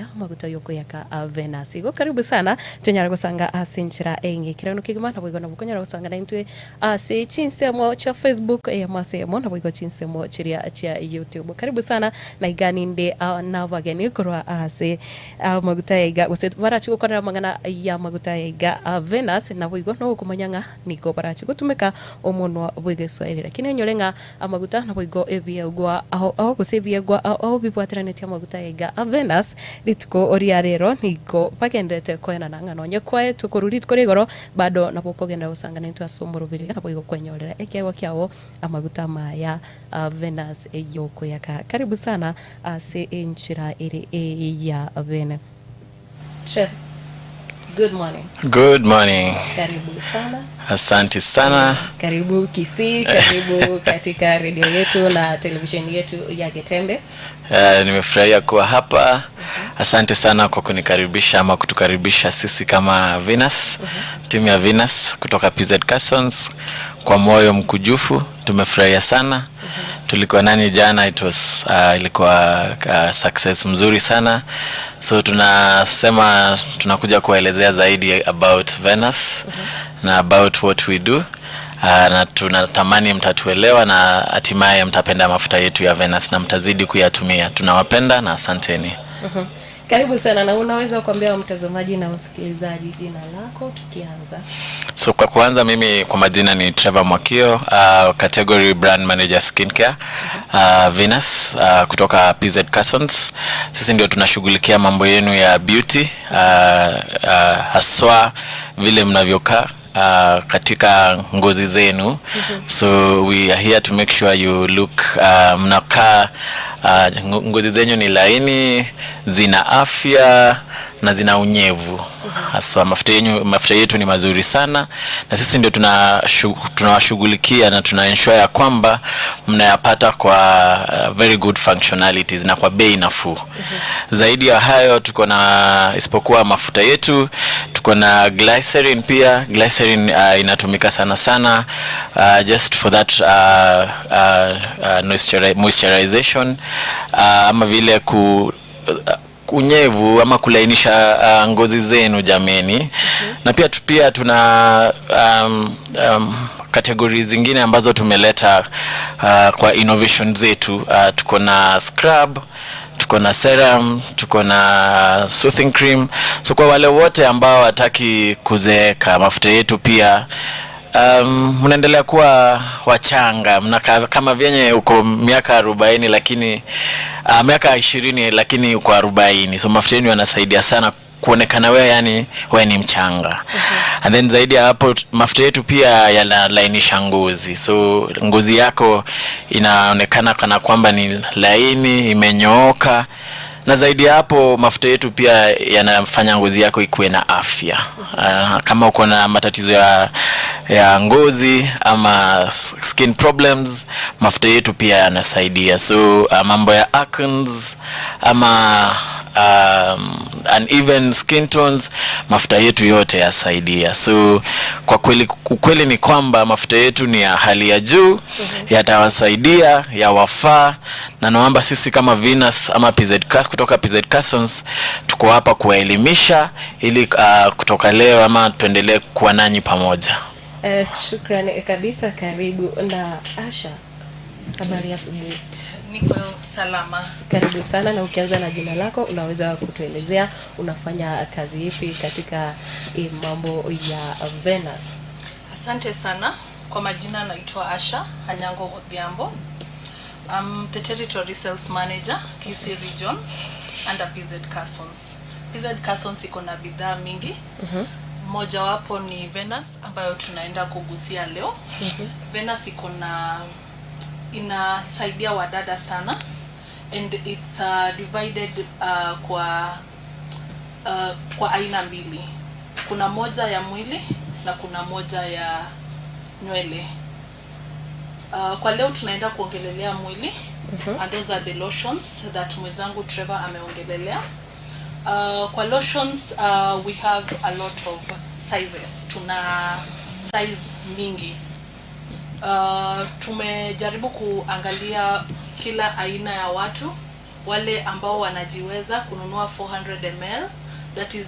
Maya maguta yoko yaka Venus. Igo karibu sana tunyara gusanga asinchira enge kirano kigima na bwigo na bukonyara gusanga na intwe ase chinsemo cha Facebook ya masemo na bwigo chinsemo chiria cha YouTube. Karibu sana na igani nde na bageni korwa ase maguta yaiga gose barachi gukorera mangana ya maguta yaiga Venus na bwigo no kumanyanga niko barachi gutumika omonwa bwige Swahili lakini nyorenga amaguta na bwigo ebiegwa aho aho gose biegwa aho bibwatiranetia maguta yaiga Venus rituko oria rero niko bagendete koena nang'ano nye kwae tukururi tukorigoro bado nabo kogenda gusangana into asomorobiri nabo igokwenyorera ekiagwa kiao amaguta maya Venus eyoko yaka. Karibu sana ase enchira ere ya Venus. Chef, good morning. Good morning. Karibu sana. Asante sana. Karibu Kisii, karibu katika redio yetu na televisheni yetu ya Getembe. Nimefurahia kuwa hapa. Asante sana kwa kunikaribisha ama kutukaribisha sisi kama Venus, timu ya Venus kutoka PZ Cussons kwa moyo mkujufu. Tumefurahia sana. Tulikuwa nani jana, it was ilikuwa success mzuri sana. So tunasema tunakuja kuelezea zaidi about Venus na about what we do. Na tunatamani mtatuelewa na hatimaye mtapenda mafuta yetu ya Venus na mtazidi kuyatumia. Tunawapenda na asanteni. Karibu sana, na unaweza kuambia mtazamaji na msikilizaji jina lako tukianza? So kwa kuanza, mimi kwa majina ni Trevor Mwakio, category brand manager skincare, Venus, kutoka PZ Cussons. Sisi ndio tunashughulikia mambo yenu ya beauty, haswa vile mnavyokaa katika ngozi zenu. So we are here to make sure you look, mnakaa, ngozi zenyu ni laini, zina afya na zina unyevu. Haswa mafuta yenyu, mafuta yetu ni mazuri sana na sisi ndio tunawashughulikia na tuna ensure ya kwamba mnayapata kwa very good functionalities na kwa bei nafuu. Zaidi ya hayo, tuko na, isipokuwa mafuta yetu, tuko na glycerin pia. Glycerin inatumika sana sana just for that moisturization, ama vile ku unyevu ama kulainisha ngozi zenu jameni. Na pia tuna category zingine ambazo tumeleta kwa innovation zetu. Tuko na scrub, tuko na serum, tuko na soothing cream. So kwa wale wote ambao wataki kuzeeka, mafuta yetu pia, mnaendelea kuwa wachanga, mnakaa kama vyenye uko miaka 40 lakini miaka 20 lakini uko 40. So mafuta yenu yanasaidia sana kuonekana wewe, yani wewe ni mchanga. And then zaidi ya hapo, mafuta yetu pia yanalainisha ngozi, so ngozi yako inaonekana kana kwamba ni laini, imenyooka. Na zaidi ya hapo, mafuta yetu pia yanafanya ngozi yako ikuwe na afya. Kama uko na matatizo ya ngozi ama skin problems, mafuta yetu pia yanasaidia. So mambo ya acnes ama uneven skin tones, mafuta yetu yote yasaidia. So kwa kweli, ukweli ni kwamba mafuta yetu ni ya hali ya juu, yatawasaidia, yawafaa, na naomba sisi kama Venus ama PZ kutoka PZ Cussons tuko hapa kuwaelimisha ili kutoka leo ama tuendelee kuwa nanyi pamoja. Shukrani kabisa. Karibu na Asha, habari ya asubuhi? Niko salama. Karibu sana, na ukianza na jina lako, unaweza kutuelezea unafanya kazi ipi katika mambo ya Venus? Asante sana. Kwa majina naitwa Asha Anyango Odhiambo. I'm the territory sales manager, Kisii region, under PZ Cussons. PZ Cussons iko na bidhaa mingi. Mojawapo ni Venus ambayo tunaenda kugusia leo. Venus iko na, inasaidia wadada sana and it's divided kwa aina mbili. Kuna moja ya mwili na kuna moja ya nywele. Kwa leo tunaenda kuongelelea mwili and those are the lotions that mwenzangu Trevor ameongelelea. Kwa lotions, we have a lot of sizes. Tuna size mingi. Tumejaribu kuangalia kila aina ya watu. Wale ambao wanajiweza kununua 400 ml, that is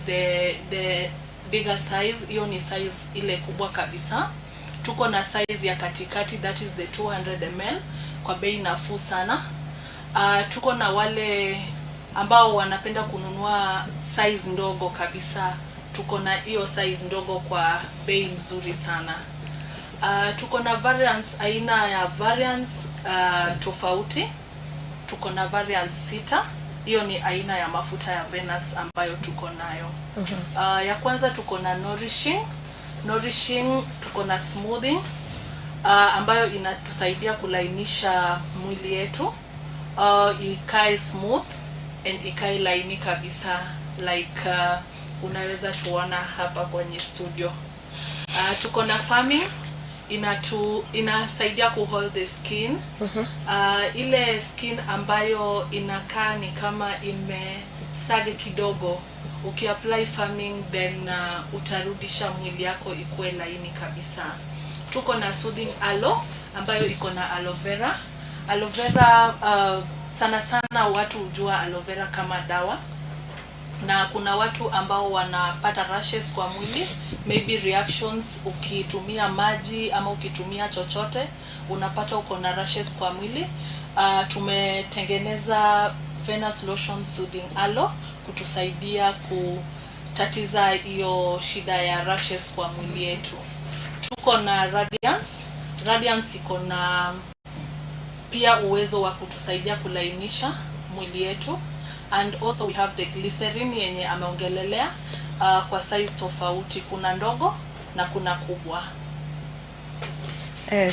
the bigger size. Hiyo ni size ile kubwa kabisa. Tuko na size ya katikati, that is the 200 ml, kwa bei nafuu sana. Tuko na wale ambao wanapenda kununua size ndogo kabisa, tuko na hiyo size ndogo kwa bei mzuri sana. Tuko na variants, aina ya variants tofauti. Tuko na variants sita. Hiyo ni aina ya mafuta ya Venus ambayo tuko nayo. Ya kwanza tuko na nourishing. Nourishing, tuko na smoothing ambayo inatusaidia kulainisha mwili yetu, ikae smooth and ikae laini kabisa, like unaweza tuona hapa kwenye studio. Tuko na firming, inasaidia kuhold the skin. Ile skin ambayo inakaa ni kama imesag kidogo, ukiapply firming, then utarudisha mwili yako ikuwe laini kabisa. Tuko na soothing aloe ambayo iko na aloe vera. Aloe vera, sana sana watu hujua aloe vera kama dawa, na kuna watu ambao wanapata rashes kwa mwili, maybe reactions, ukitumia maji ama ukitumia chochote unapata uko na rashes kwa mwili. Tumetengeneza Venus Lotion Soothing Aloe kutusaidia kutatiza hiyo shida ya rashes kwa mwili yetu. Tuko na Radiance. Radiance iko na pia uwezo wa kutusaidia kulainisha mwili yetu, and also we have the glycerin yenye ameongelelea, kwa size tofauti, kuna ndogo na kuna kubwa.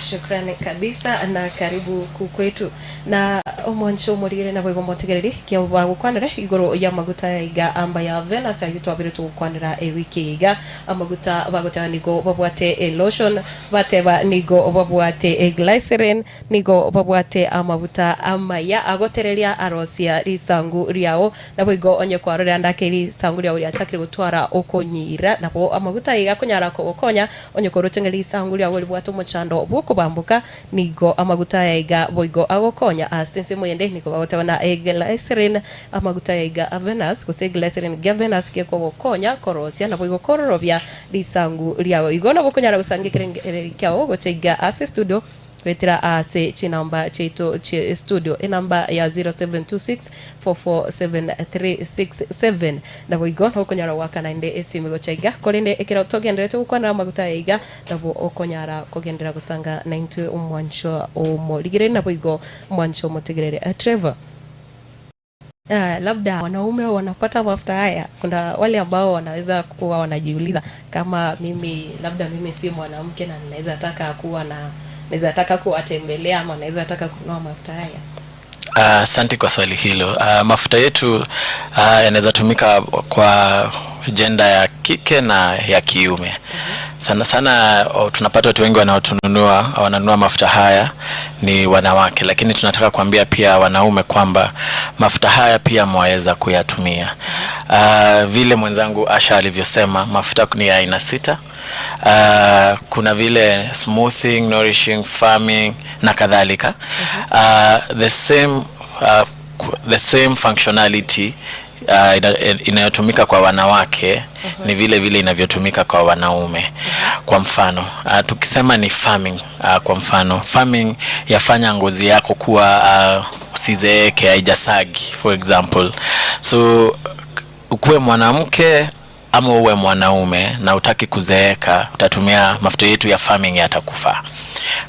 Shukrani kabisa na karibu kukwetu na omwancho omorigere nabo igo motegereri kia bagukwanire igoro ya maguta iga amba ya Venus ayi twabire tugukwanira ewiki iga amaguta baguteba nigo babwate lotion, bateba nigo babwate glycerin, nigo babwate amaguta amaya agotereria arosia risangu riao, nabo igo onye kwarorera ndake risangu riao riachakire gutwara okonyira, nabo amaguta iga konyara kogokonya onye korotenge risangu riao ribwate omochando bwokobamboka, nigo amaguta yaiga boigo agokonya ase ensemo yende nigo bagoteba glycerin, amaguta yaiga Venus gose glycerin gia Venus gekogokonya korosia nabo igo kororobia risangu riao. Igo nabo konyara gosanga ekerengereri kiao gocha iga ase studio wetera ase chinamba cheito che studio, enamba ya 0726447367, nabo igo nokonyara gwakana inde esimu gocha iga korende ekero togenderete gokwanera amaguta yaiga, nabo okonyara kogendera gosanga naintwe omwancho omorigere nabo igo omwancho omotegerere. Trevor, labda wanaume wanapata mafuta haya. Kuna wale ambao wanaweza kuwa wanajiuliza kama mimi, labda mimi si mwanamke na naweza taka kuwatembelea ama naweza taka kununua mafuta haya. Asante kwa swali hilo. Mafuta yetu yanaweza tumika kwa gender ya kike na ya kiume. Sana sana, tunapata watu wengi wanaotununua, wananunua mafuta haya ni wanawake, lakini tunataka kuambia pia wanaume kwamba mafuta haya pia mwaweza kuyatumia. Vile mwenzangu Asha alivyosema, mafuta ni ya aina sita. Kuna vile smoothing, nourishing, firming na kadhalika. The same functionality inayotumika kwa wanawake ni vile vile inavyotumika kwa wanaume. Kwa mfano, tukisema ni firming, kwa mfano firming yafanya ngozi yako kuwa usizeeke, haijasagi, for example. So ukuwe mwanamke ama uwe mwanaume na utaki kuzeeka, utatumia mafuta yetu ya firming, yatakufaa.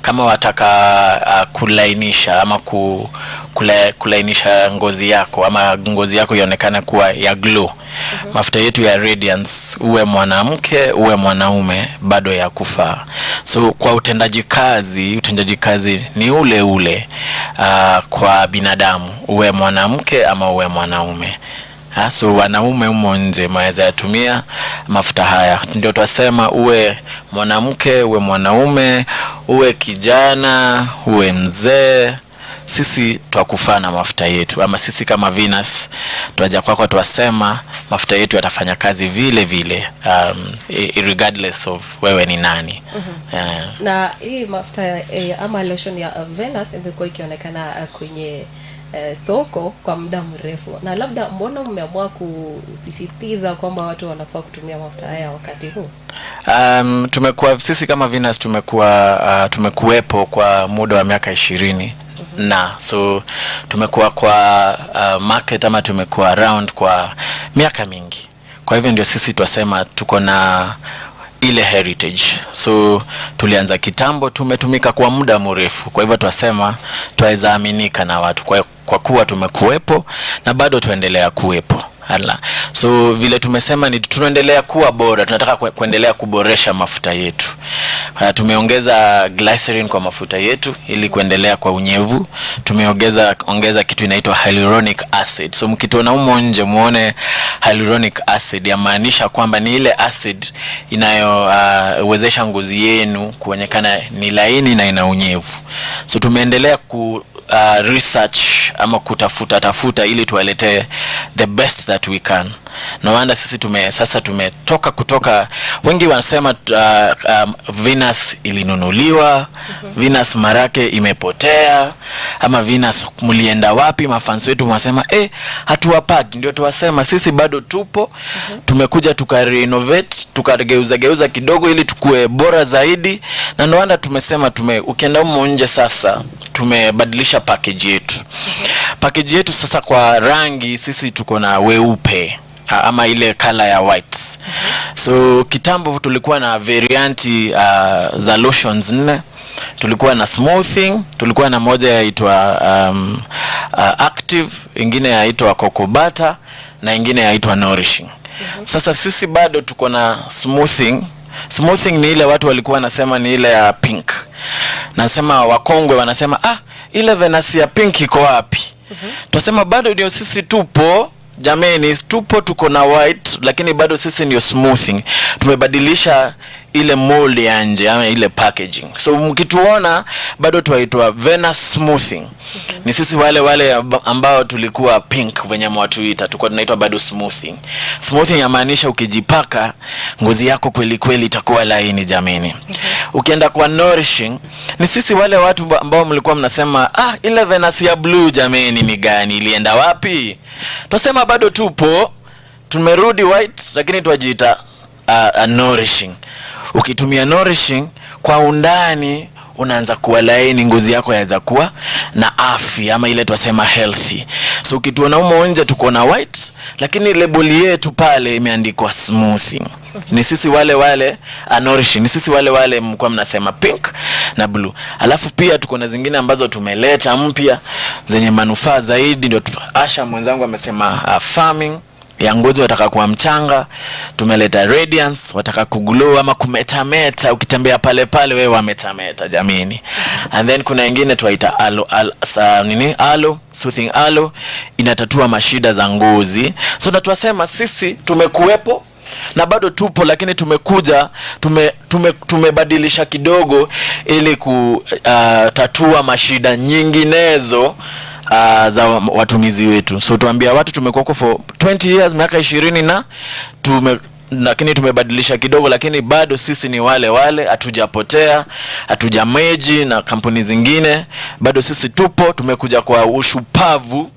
Kama wataka kulainisha ama kulainisha ngozi yako ama ngozi yako ionekane kuwa ya glow, mafuta yetu ya Radiance, uwe mwanamke uwe mwanaume, bado ya kufaa. So kwa utendaji kazi ni ule ule kwa binadamu, uwe mwanamke ama uwe mwanaume. So wanaume humo nje mwaweza yatumia mafuta haya. Ndio twasema uwe mwanamke, uwe mwanaume, uwe kijana, uwe mzee, sisi twakufaa na mafuta yetu, ama sisi kama Venus twaja kwako, twasema mafuta yetu yatafanya kazi vile vile, regardless of wewe ni nani. Na hii mafuta ama lotion ya Venus imekuwa ikionekana kwenye soko kwa muda mrefu. Na labda mbona mmeamua kusisitiza kwamba watu wanafaa kutumia mafuta haya wakati huu? Tumekuwa sisi kama Venus tumekuwepo kwa muda wa miaka 20 na so tumekuwa kwa market ama tumekuwa around kwa miaka mingi. Kwa hivyo ndio sisi twasema tuko na ile heritage. So tulianza kitambo, tumetumika kwa muda mrefu. Kwa hivyo twasema twaweza aminika na watu kwa kuwa tumekuwepo na bado tuendelea kuwepo. Ala. So vile tumesema ni tunaendelea kuwa bora, tunataka kuendelea kuboresha mafuta yetu. Tumeongeza glycerin kwa mafuta yetu ili kuendelea kwa unyevu. Tumeongeza ongeza kitu inaitwa hyaluronic acid. So mkituona humo nje muone hyaluronic acid, yamaanisha kwamba ni ile acid inayowezesha ngozi yenu kuonekana ni laini na ina unyevu. So tumeendelea ku research ama kutafuta tafuta ili tuwaletee the best that we can. No wonder sisi sasa tumetoka kutoka, wengi wanasema Venus ilinunuliwa, Venus marake imepotea, ama Venus mlienda wapi? Mafans wetu wanasema hatuwapati. Ndio tuwasema sisi bado tupo. Tumekuja tuka renovate, tukageuza geuza kidogo ili tukue bora zaidi, na ndio wonder tumesema ukienda humo nje sasa tumebadilisha package yetu. Package yetu sasa kwa rangi sisi tuko na weupe ama ile color ya white. So kitambo tulikuwa na varianti za lotions nne. Tulikuwa na smoothing, tulikuwa na moja yaitwa active, ingine yaitwa cocoa butter na ingine yaitwa nourishing. Sasa sisi bado tuko na smoothing. Smoothing ni ile watu walikuwa wanasema ni ile ya pink. Nasema wakongwe wanasema, "Ah, ile Venus ya pink iko wapi?" Tunasema bado ndio sisi tupo jameni, tupo, tuko na white, lakini bado sisi ndio smoothing. Tumebadilisha ile mold ya nje ama ile packaging, so mkituona bado twaitwa Venus Smoothing. Ni sisi wale wale ambao tulikuwa pink venye mwatuita, tulikuwa tunaitwa bado smoothing. Smoothing yamaanisha ukijipaka ngozi yako kweli kweli itakuwa laini jameni. Ukienda kwa nourishing, ni sisi wale watu ambao mlikuwa mnasema, "Ah, ile Venus ya blue jameni ni gani, ilienda wapi?" Twasema bado tupo, tumerudi white, lakini twajiita nourishing. Ukitumia nourishing kwa undani unaanza kuwa laini, ngozi yako yaweza kuwa na afya ama ile twasema healthy. So ukituona humo nje tuko na white, lakini label yetu pale imeandikwa smoothing. Ni sisi wale wale nourishing, ni sisi wale wale mlikuwa mnasema pink na blue. Alafu pia tuko na zingine ambazo tumeleta mpya zenye manufaa zaidi, ndio Asha mwenzangu amesema farming ya ngozi, wataka kuwa mchanga. Tumeleta radiance, wataka kuglow ama kumetameta, ukitembea pale pale wewe wametameta jamini. And then kuna ingine twaita aloe, nini, aloe soothing, aloe inatatua mashida za ngozi. So na twasema sisi tumekuwepo na bado tupo, lakini tumekuja tumebadilisha kidogo ili kutatua mashida nyinginezo za watumizi wetu. So tuambia watu tumekuwa for 20 years, miaka 20 na lakini tumebadilisha kidogo, lakini bado sisi ni wale wale, hatujapotea, hatujamerge na kampuni zingine, bado sisi tupo, tumekuja kwa ushupavu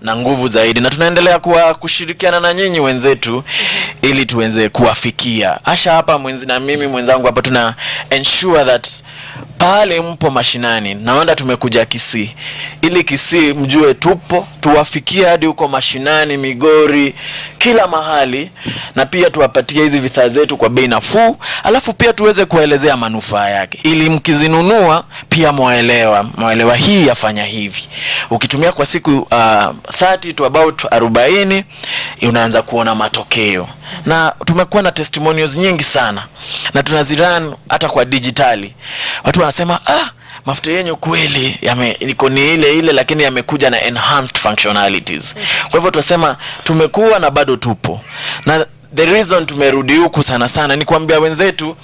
na nguvu zaidi, na tunaendelea kuwa kushirikiana na nyinyi wenzetu ili tuweze kuwafikia. Asha hapa mwenzi na mimi mwenzangu hapa tuna ensure that pale mpo mashinani, naona tumekuja Kisii ili Kisii mjue tupo, tuwafikie hadi huko mashinani, Migori, kila mahali, na pia tuwapatie hizi vifaa zetu kwa bei nafuu, alafu pia tuweze kuelezea manufaa yake, ili mkizinunua pia mwaelewa hii yafanya hivi. Ukitumia kwa siku 30 to about 40 unaanza kuona matokeo, na tumekuwa na testimonials nyingi sana na tunazirun hata kwa dijitali. Watu wanasema, "Ah, mafuta yenyu kweli iko ni ile ile, lakini yamekuja na enhanced functionalities." Kwa hivyo tunasema tumekuwa na bado tupo, na the reason tumerudi huku sana sana ni kuambia wenzetu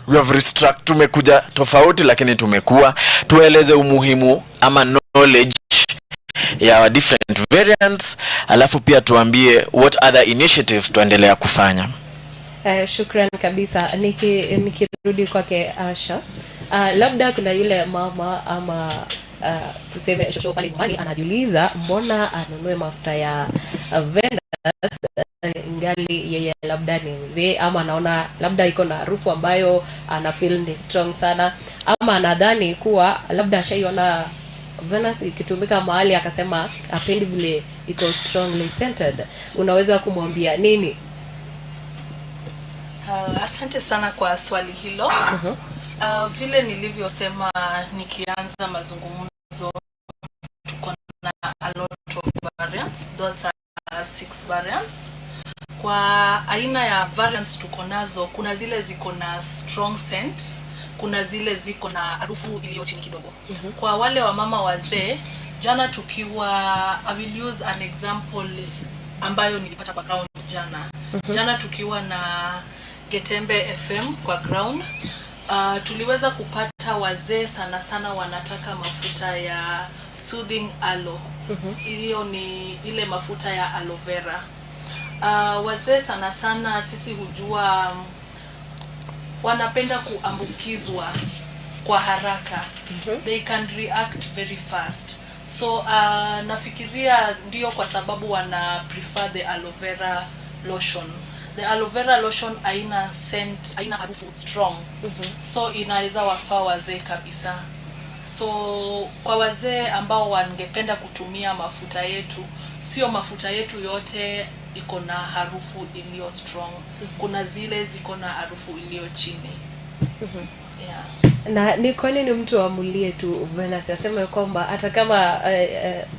we have restruct, tumekuja tofauti, lakini tumekuwa tueleze umuhimu ama knowledge ya different variants, alafu pia tuambie what other initiatives tuendelea kufanya. Shukran kabisa. Nikirudi kwake Asha, labda kuna yule mama ama tuseme shosho pale nyumbani anajiuliza mbona anunue mafuta ya Venus ingali yeye labda ni mzee, ama anaona labda iko na harufu ambayo ana feel ni strong sana, ama anadhani kuwa labda ashaiona Venus ikitumika mahali akasema apendi vile iko strongly scented, unaweza kumwambia nini? Asante sana kwa swali hilo. Vile nilivyosema nikianza mazungumzo, tuko na a lot of variants. Those are six variants. Kwa aina ya variants tuko nazo, kuna zile ziko na strong scent, kuna zile ziko na harufu iliyo chini kidogo. Kwa wale wamama wazee, jana tukiwa, I will use an example ambayo nilipata kwa ground jana. Jana tukiwa na Getembe FM kwa ground, tuliweza kupata wazee sana sana wanataka mafuta ya soothing aloe. Hiyo ni ile mafuta ya aloe vera. Wazee sana sana sisi hujua wanapenda kuambukizwa kwa haraka. They can react very fast, so nafikiria ndio kwa sababu wana prefer the aloe vera lotion. The aloe vera lotion haina scent, haina harufu strong, so inaweza wafaa wazee kabisa. So kwa wazee ambao wangependa kutumia mafuta yetu, sio mafuta yetu yote iko na harufu iliyo strong. Kuna zile ziko na harufu iliyo chini, yeah. Na ni kwa nini mtu amulie tu Venus, aseme kwamba hata kama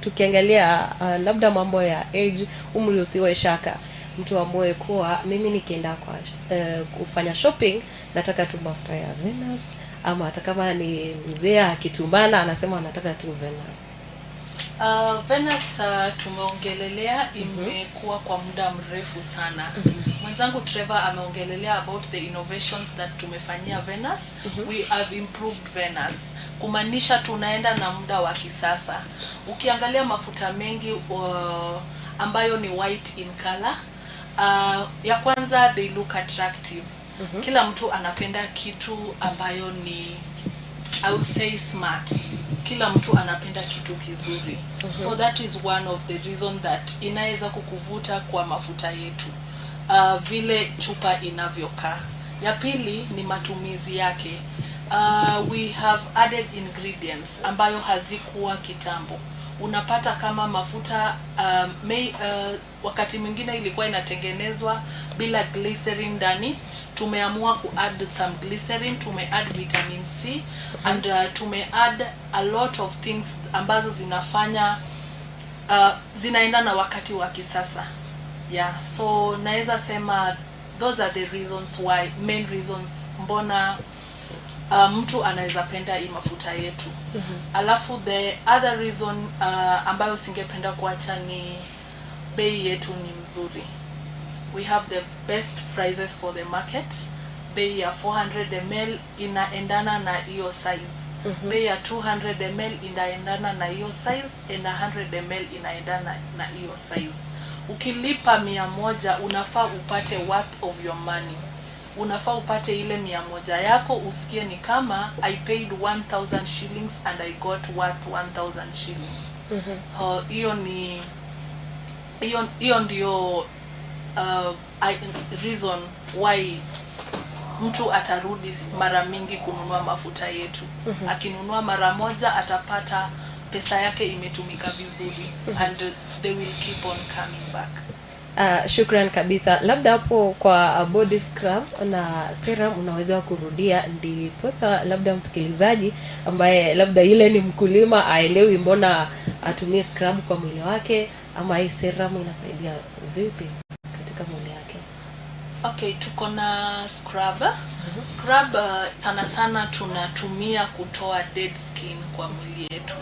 tukiangalia labda mambo ya age, umri usiwe shaka, mtu amue kuwa mimi nikienda kwa kufanya shopping nataka tu mafuta ya Venus, ama hata kama ni mzee akitumbana anasema anataka tu Venus? Venus tumeongelelea imekuwa kwa muda mrefu sana. Mwenzangu Trevor ameongelelea about the innovations that tumefanyia Venus. We have improved Venus, kumaanisha tunaenda na muda wa kisasa. Ukiangalia mafuta mengi ambayo ni white in color, ya kwanza they look attractive. Kila mtu anapenda kitu ambayo ni, I would say, smart. Kila mtu anapenda kitu kizuri. So that is one of the reason that inaweza kukuvuta kwa mafuta yetu. Vile chupa inavyokaa. Ya pili ni matumizi yake. We have added ingredients ambayo hazikuwa kitambo. Unapata kama mafuta wakati mwingine ilikuwa inatengenezwa bila glycerin ndani. Tumeamua ku add some glycerin, tume add vitamin C and tume add a lot of things ambazo zinafanya zinaenda na wakati wa kisasa. Yeah, so naweza sema those are the reasons why, main reasons mbona mtu anaweza penda hii mafuta yetu. Alafu the other reason ambayo singependa kuacha ni bei yetu ni mzuri. We have the best prices for the market. Bei ya 400 ml inaendana na hiyo size, bei ya 200 ml inaendana na hiyo size, and 100 ml inaendana na hiyo size. Ukilipa 100, unafaa upate worth of your money. Unafaa upate ile 100 yako, usikie ni kama I paid 1000 shillings and I got worth 1000 shillings. Hiyo ni hiyo ndio reason why mtu atarudi mara mingi kununua mafuta yetu. Akinunua mara moja atapata pesa yake imetumika vizuri, and they will keep on coming back. Shukran kabisa. Labda hapo kwa body scrub na serum unaweza kurudia, ndiposa labda msikilizaji ambaye labda ile ni mkulima aelewi mbona atumie scrub kwa mwili wake, ama hii serum inasaidia vipi katika mwili wake. Okay, tuko na scrub. Scrub sana sana tunatumia kutoa dead skin kwa mwili yetu.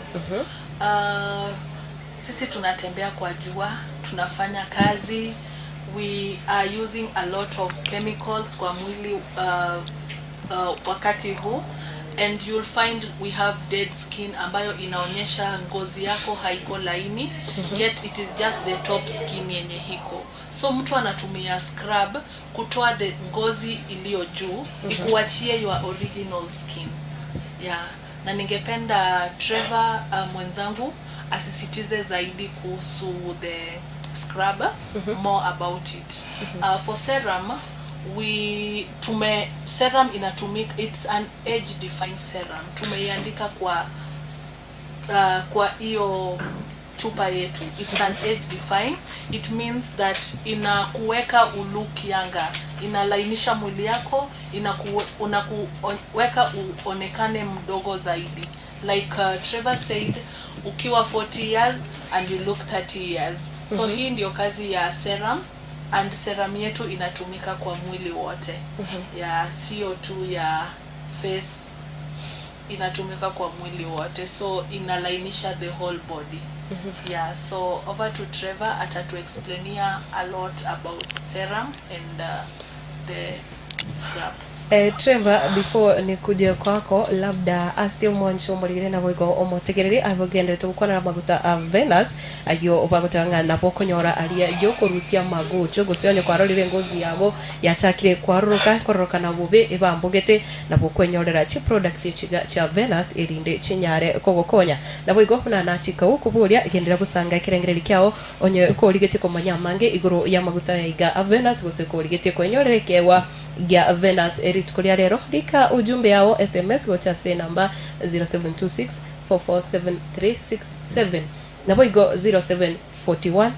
Sisi tunatembea kwa jua, tunafanya kazi, we are using a lot of chemicals kwa mwili wakati huu, and you'll find we have dead skin ambayo inaonyesha ngozi yako haiko laini, yet it is just the top skin yenye hiko. So mtu anatumia scrub kutoa the ngozi iliyo juu, ikuachie your original skin, yeah. Na ningependa Trevor, mwenzangu, asisitize zaidi kuhusu the scrub, more about it. For serum, we tume serum inatumika, it's an age defying serum. Tumeiandika kwa hiyo chupa yetu, it's an age defying. It means that inakuweka ulook younger, inalainisha mwili yako, unakuweka uonekane mdogo zaidi. Like Trevor said, ukiwa 40 years and you look 30 years. So hii ndio kazi ya serum, and serum yetu inatumika kwa mwili wote, ya sio tu ya face, inatumika kwa mwili wote, so inalainisha the whole body. Yeah, so over to Trevor, atatuexplainia a lot about serum and the scrub. Trevor, before nikuje kwako, labda ase omwancho omorigire naboigo omotegereri abogenderete gokwana na maguta a Venus ayo bagotanga nabo okonyora aria yokorusia magocho gose onye kwarorire ngozi yabo yachakire kwaroroka kororoka na bobe ebambogete, nabo kwenyorera chi product chiga cha Venus erinde chinyare kogokonya. Naboigo buna nachika okuboria, gendera gusanga ekerengereri kiao onye korigete komanya amange igoro ya maguta yaiga a Venus gose korigete kwenyorera kewa gya Venus erituko ria rero, rika ujumbe yao SMS gocha se namba 0726 447367, naboigo 0741 58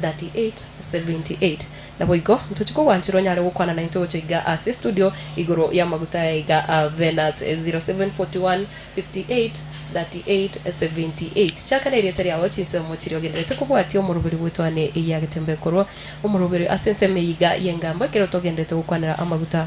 38 78. Naboigo ntuchiko gwanchirwo nyare gukwana na into gocha ase studio igoro ya maguta yaiga a Venus, 0741 58 38 78. Chaka nerieta riao chinsemo chiri ogenderete kobwatia omoroberi bwetwane eyagetembe korwa omoroberi ase ensemo iga yengambo ekero togenderete gokwanera amaguta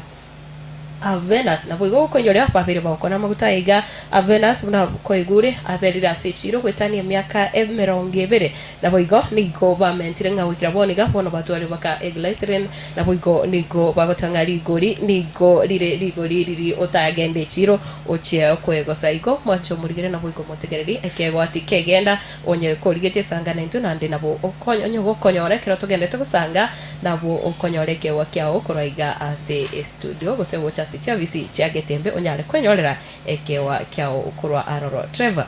a Venus. Nabo igo okonyorea babere bagokona amaguta iga a Venus buna koigure aberire ase echiro gwetania emiaka 20. Nabo igo nigo bamentire ng'a gwikira boniga bono batware baka eglycerin. Nabo igo nigo bagotanga rigori nigo rire rigori riri otagenda echiro ochie kwegosa. Igo mwancho murigere nabo igo motegereri ekegwati kegenda onye korigetie sanga naintu nande nabo onye gokonyora ekero togendete gosanga nabo okonyora ekewa kiao korwa iga ase studio gose gocha ase chiabisi chiagetembe onyare kwenyorera ekewa kiao korwa aroro. Trevor,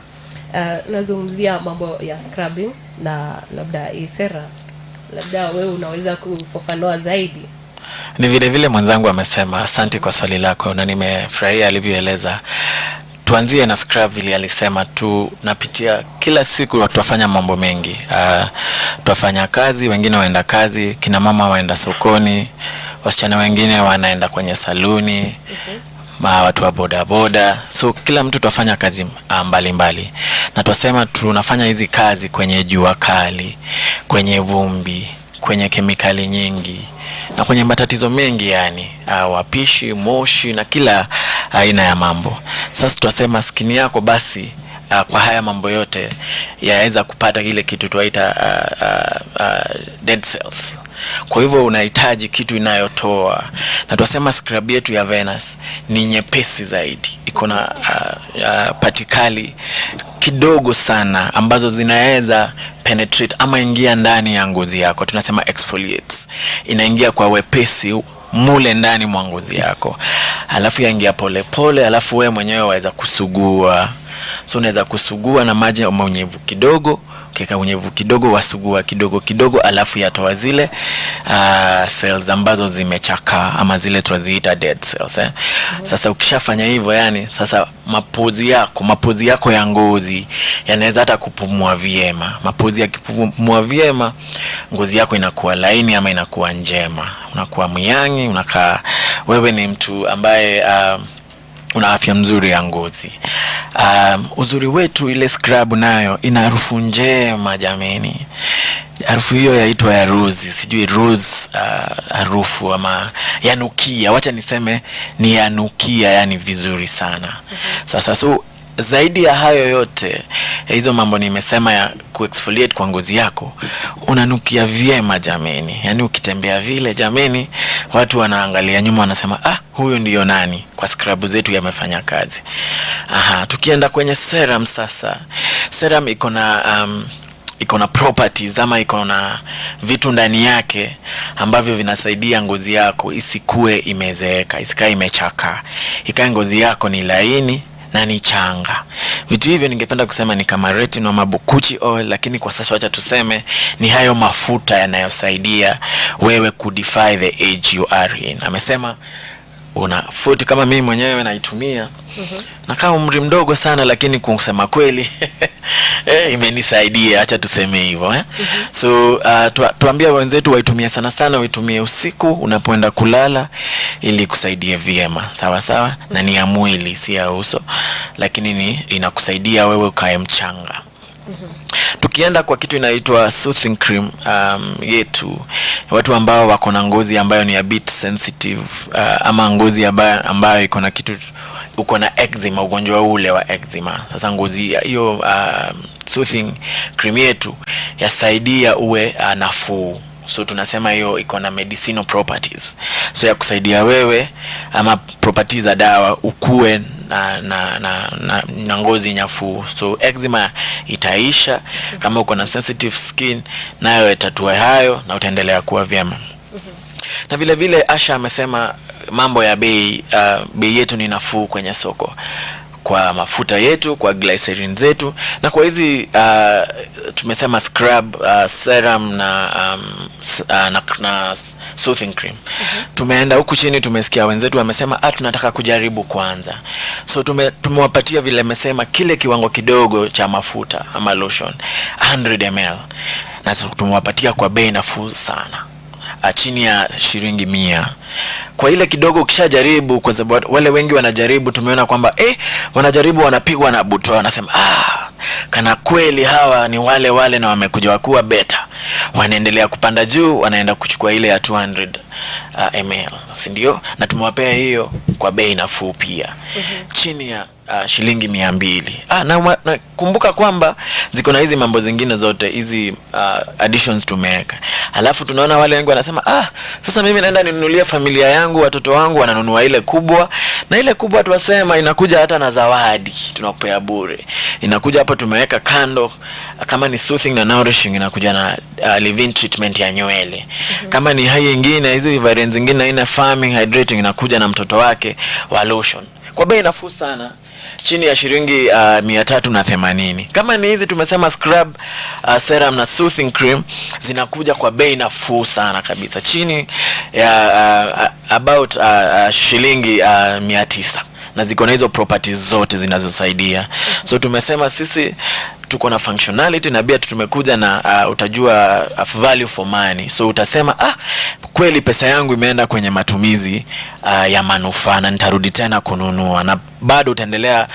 nazungumzia mambo ya scrubbing na labda hii serum, labda wewe unaweza kufafanua zaidi. Ni vile vile mwenzangu amesema. Asante kwa swali lako na nimefurahia alivyoeleza. Tuanzie na scrub vile alisema. Tunapitia kila siku, twafanya mambo mengi. Twafanya kazi, wengine waenda kazi, kina mama waenda sokoni, wasichana wengine wanaenda kwenye saluni, ma watu wa bodaboda, so kila mtu twafanya kazi mbalimbali mbali. Na twasema tunafanya hizi kazi kwenye jua kali, kwenye vumbi, kwenye kemikali nyingi na kwenye matatizo mengi, yani wapishi, moshi na kila aina ya mambo. Sasa twasema skin yako basi kwa haya mambo yote yaweza kupata ile kitu twaita dead cells. Kwa hivyo unahitaji kitu inayotoa, na twasema scrub yetu ya Venus ni nyepesi zaidi, iko na patikali kidogo sana ambazo zinaweza penetrate ama ingia ndani ya ngozi yako, tunasema exfoliates, inaingia kwa wepesi mule ndani mwa ngozi yako, alafu yaingia polepole, alafu wewe mwenyewe waweza kusugua. So unaweza kusugua na maji ama unyevu kidogo, ukiweka unyevu kidogo, wasugua kidogo kidogo, alafu yatoa zile cells ambazo zimechakaa ama zile tunaziita dead cells, eh. Sasa ukishafanya hivyo, yani sasa mapores yako ya ngozi yanaweza hata kupumua vyema. Mapores yakipumua vyema, ngozi yako inakuwa laini ama inakuwa njema, unakuwa myangi, unakaa wewe ni mtu ambaye una afya mzuri ya ngozi. Uzuri wetu ile scrub nayo ina harufu njema jameni. Harufu hiyo yaitwa ya rose, sijui rose harufu ama yanukia, wacha niseme ni yanukia, yani vizuri sana. Sasa so zaidi ya hayo yote, ya hizo mambo nimesema ya kuexfoliate kwa ngozi yako, unanukia vyema jameni. Yani ukitembea vile jameni, watu wanaangalia nyuma wanasema, "Ah, huyu ndiyo nani?" Kwa scrub zetu yamefanya kazi. Aha, tukienda kwenye serum sasa, serum iko na properties ama iko na vitu ndani yake ambavyo vinasaidia ngozi yako isikue imezeeka, isikae imechakaa, ikae ngozi yako ni laini. na ni changa. Vitu hivyo ningependa kusema ni kama retinol ama bakuchi oil, lakini kwa sasa wacha tuseme ni hayo mafuta yanayosaidia wewe kudefy the age you are in. Amesema una 40, kama mimi mwenyewe naitumia na kama umri mdogo sana, lakini kusema kweli imenisaidia, acha tuseme hivyo eh. So tuambie wenzetu waitumie sana sana, waitumie usiku unapoenda kulala ili kusaidia vyema, sawa sawa, na ni ya mwili, si ya uso, lakini ni inakusaidia wewe ukae mchanga. Tukienda kwa kitu inaitwa soothing cream yetu, watu ambao wako na ngozi ambayo ni a bit sensitive ama ngozi ambayo iko na kitu, uko na eczema, ugonjwa ule wa eczema. Sasa ngozi hiyo, soothing cream yetu yasaidia uwe nafuu. So tunasema hiyo iko na medicinal properties, so ya kusaidia wewe ama properties za dawa ukue na ngozi nafuu. So eczema itaisha. Kama uko na sensitive skin, nayo itatua hayo na utaendelea kuwa vyema. Na vile vile Asha amesema mambo ya bei. Bei yetu ni nafuu kwenye soko kwa mafuta yetu, kwa glycerin zetu na kwa hizi tumesema scrub, serum na soothing cream. Tumeenda huku chini, tumesikia wenzetu wamesema, ah, tunataka kujaribu kwanza. So tumewapatia vile amesema kile kiwango kidogo cha mafuta ama lotion 100 ml, na so tumewapatia kwa bei nafuu sana, chini ya shilingi 100 kwa ile kidogo. Ukishajaribu, kwa sababu wale wengi wanajaribu, tumeona kwamba wanajaribu, wanapigwa na butwaa, wanasema, "Ah, kana kweli hawa ni wale wale na wamekuja wakuwa better." Wanaendelea kupanda juu, wanaenda kuchukua ile ya 200 ml, si ndio? Na tumewapea hiyo kwa bei nafuu pia, chini ya shilingi 200. Na kumbuka kwamba ziko na hizi mambo zingine zote, hizi additions tumeweka. Alafu tunaona wale wengi wanasema, "Ah, sasa mimi naenda ninunulie familia yangu, watoto wangu." Wananunua ile kubwa, na ile kubwa tuwasema inakuja hata na zawadi, tunakupea bure. Inakuja hapo, tumeweka kando, kama ni soothing na nourishing, inakuja na leave-in treatment ya nywele. Kama ni hii ingine, hizi variants zingine, aina firming, hydrating, inakuja na mtoto wake wa lotion kwa bei nafuu sana, chini ya shilingi 380. Kama ni hizi tumesema scrub, serum na soothing cream, zinakuja kwa bei nafuu sana kabisa, chini ya about shilingi 900, na ziko na hizo properties zote zinazosaidia. So tumesema sisi tuko na functionality na pia tumekuja na utajua value for money. So utasema, "Ah, kweli pesa yangu imeenda kwenye matumizi ya manufaa na nitarudi tena kununua." Na bado utaendelea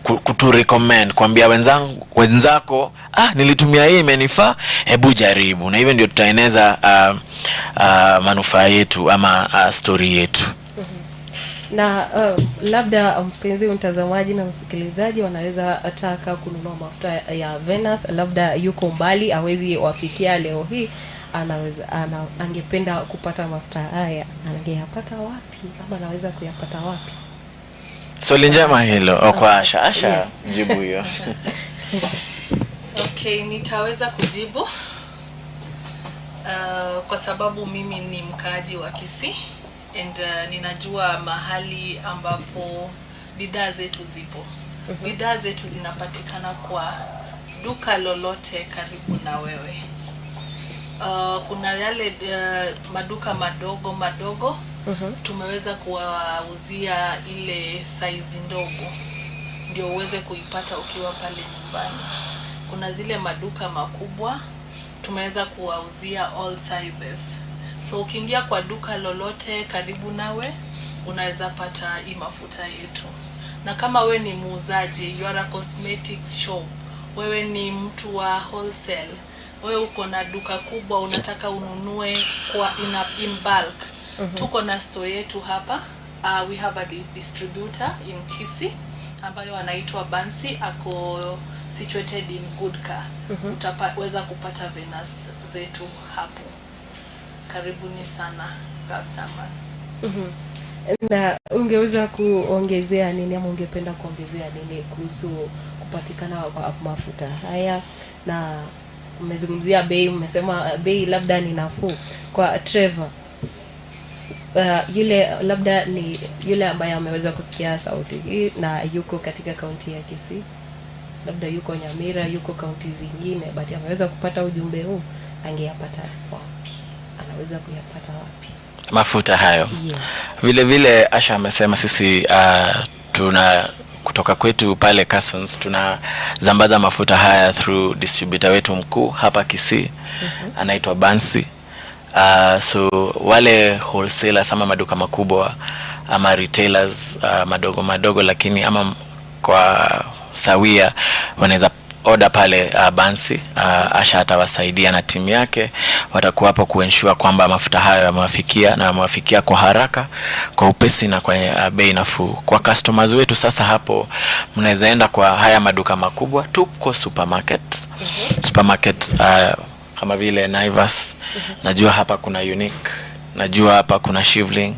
kutu recommend, kuambia wenzangu, wenzako, "Ah, nilitumia hii, imenifaa, hebu jaribu." Na hivyo ndio tutaeneza manufaa yetu ama story yetu. Na labda mpenzi mtazamaji na msikilizaji wanaweza taka kununua mafuta ya Venus, labda yuko mbali, awezi wafikia leo hii, angependa kupata mafuta haya, angeyapata wapi ama anaweza kuyapata wapi? Swali njema hilo. Oh, kwa Asha. Asha, Yes. jibu hiyo. Okay, nitaweza kujibu kwa sababu mimi ni mkaaji wa Kisii and ninajua mahali ambapo bidhaa zetu zipo. Bidhaa zetu zinapatikana kwa duka lolote karibu na wewe. Kuna yale maduka madogo madogo, tumeweza kuwauzia ile saizi ndogo ndio uweze kuipata ukiwa pale nyumbani. Kuna zile maduka makubwa, tumeweza kuwauzia all sizes. So ukiingia kwa duka lolote karibu nawe, unaweza pata hii mafuta yetu. Na kama we ni muuzaji, you are a cosmetics shop, wewe ni mtu wa wholesale, wewe uko na duka kubwa, unataka ununue kwa in bulk, tuko na store yetu hapa. We have a distributor in Kisii ambayo anaitwa Bansi, ako situated in Goodcar. Utaweza kupata Venus zetu hapo. Karibuni sana, customers. Na ungeweza kuongezea nini ama ungependa kuongezea nini kuhusu kupatikana kwa mafuta haya? Na mmezungumzia bei, mmesema bei labda ni nafuu. Kwa Trevor. Yule labda ni yule ambaye ameweza kusikia sauti hii na yuko katika kaunti ya Kisii, labda yuko Nyamira, yuko kaunti zingine, but ameweza kupata ujumbe huu, angeyapata wapi? Anaweza kuyapata wapi? Mafuta hayo? Yes. Vile vile Asha amesema, sisi tuna kutoka kwetu pale Carsons tunazambaza mafuta haya through distributor wetu mkuu hapa Kisii, anaitwa Bansi. So wale wholesalers ama maduka makubwa ama retailers madogo madogo, lakini ama kwa sawia, wanaweza order pale Bansi. Asha atawasaidia na timu yake watakuwa hapo kuensure kwamba mafuta hayo yamewafikia na yamewafikia kwa haraka, kwa upesi na kwa bei nafuu kwa customers wetu. Sasa hapo mnaweza enda kwa haya maduka makubwa, tuko supermarket kama vile Naivas. Najua hapa kuna Unique, najua hapa kuna Shivling,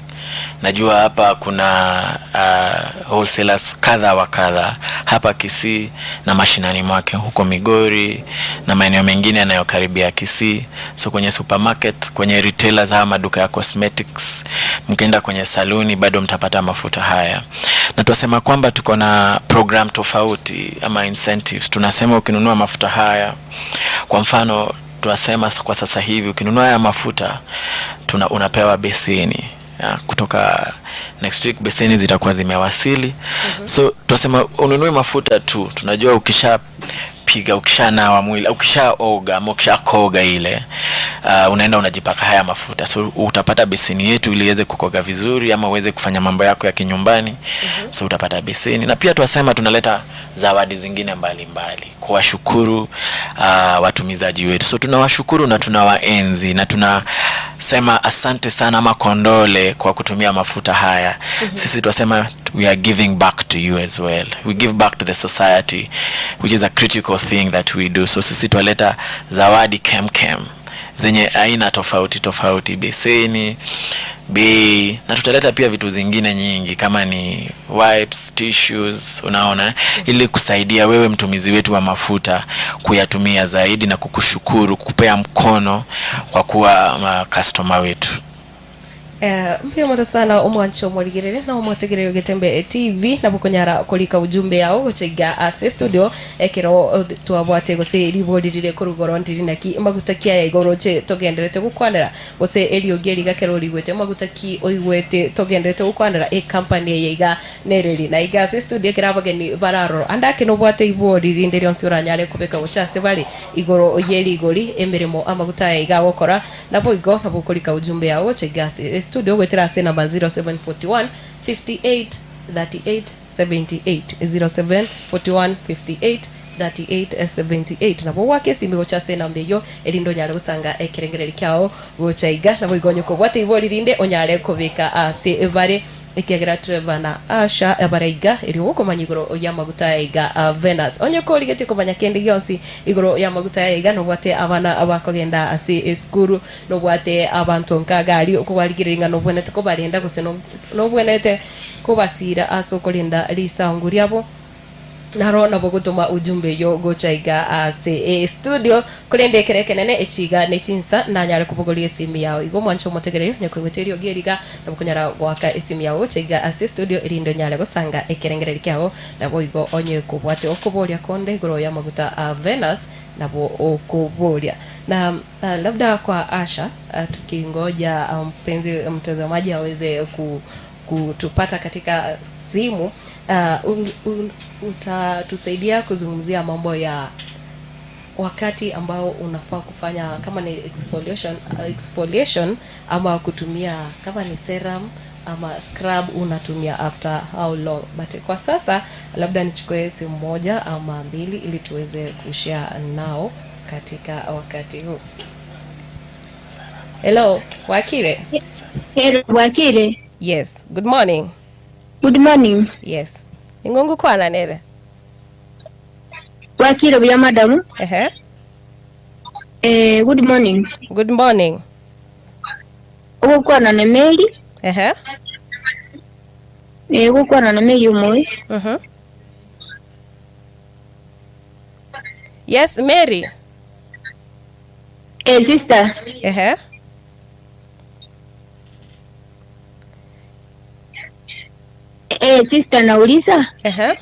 najua hapa kuna wholesalers kadha wa kadha hapa Kisii na mashinani mwake huko Migori na maeneo mengine yanayokaribia Kisii. So kwenye supermarket, kwenye retailers, haya maduka ya cosmetics, mkienda kwenye saluni bado mtapata mafuta haya. Na tunasema kwamba tuko na program tofauti ama incentives. Tunasema ukinunua mafuta haya, kwa mfano tunasema kwa sasa hivi ukinunua haya mafuta unapewa beseni ya, kutoka next week beseni zitakuwa zimewasili. So tunasema ununue mafuta tu, tunajua ukishapiga, ukishanawa mwili, ukishaoga ama ukishakoga ile, unaenda unajipaka haya mafuta, so utapata beseni yetu ili iweze kukoga vizuri ama uweze kufanya mambo yako ya kinyumbani. So utapata beseni na pia tunasema tunaleta zawadi zingine mbalimbali kuwashukuru watumizaji wetu. So tunawashukuru na tunawaenzi na tunasema asante sana ama kongole kwa kutumia mafuta haya. Sisi tunasema we are giving back to you as well. We give back to the society, which is a critical thing that we do. So sisi twaleta zawadi kemkem zenye aina tofauti tofauti, beseni bei, na tutaleta pia vitu zingine nyingi kama ni wipes, tissues, unaona, ili kusaidia wewe mtumizi wetu wa mafuta kuyatumia zaidi na kukushukuru, kupea mkono kwa kuwa customer wetu. Mpya sana omwancho omorigerere na omwategerere Getembe TV na bukonyara kurika ujumbe yao guchiga ase studio ekero twabwate gose riborire kurugoro ndiri naki maguta kia igoro che togenderete gukwanera gose eriogi eriga kero rigwete maguta ki oigwete togenderete gukwanera e company yeiga nereri na iga ase studio kera abageni bararoro andake nobwate ibori rinde rionsi oranyare kubeka gocha bari igoro yerigori emirimo amaguta yaiga gokora nabo igo nabo kurika ujumbe yao gochiga ase studio gwetera ase namba 0741 58 38 78, 0741 58 38 78, nabo wake simi gocha ase namba eyo erinde onyare gosanga ekerengereri kiao gocha iga nabo igo onye kobwate ibori rinde onyare kobeka ase bare ekiagera Trevor na Asha abaraiga eri gokomanya igoro ya maguta ya iga Venus. Onye korigetie komanya kende gionsi igoro ya maguta ya iga, nobwate abana abakogenda ase esukuru, nobwate abanto nkagari okobarigereria ng'a nobwenete kobarenda gose nobwenete kobasira ase okorinda risangu riabo, naro nabo gutuma ujumbe yo gochaiga ase studio kurende kereke nene echiga nechinsa nanyare kubogoria esimu yao. Igo mwancho motegererio nyakwigweterio gieriga nabo kunyara gwaka esimu yao gochaiga ase studio erindo nyare gosanga ekerengereri kiao nabo igo onye kubwate okoboria konde igoro ya maguta a Venus nabo okuboria na labda kwa Asha, tukingoja mpenzi mtazamaji aweze kutupata katika simu, utatusaidia kuzungumzia mambo ya wakati ambao unafaa kufanya kama ni exfoliation ama kutumia kama ni serum ama scrub unatumia after how long. But kwa sasa labda nichukue simu moja ama mbili ili tuweze kushare nao katika wakati huu. Hello, Wakire. Hello, Wakire. Yes, good morning. Good morning. Yes, ningongu kwana nere? Wakire buya, madam. Ehe. Good morning. Good morning. Ugukwana na Mary. Ehe. Ugukwana na Mary umwe. Yes, Mary. Sister. Ehe. Sister nauliza. Ehe.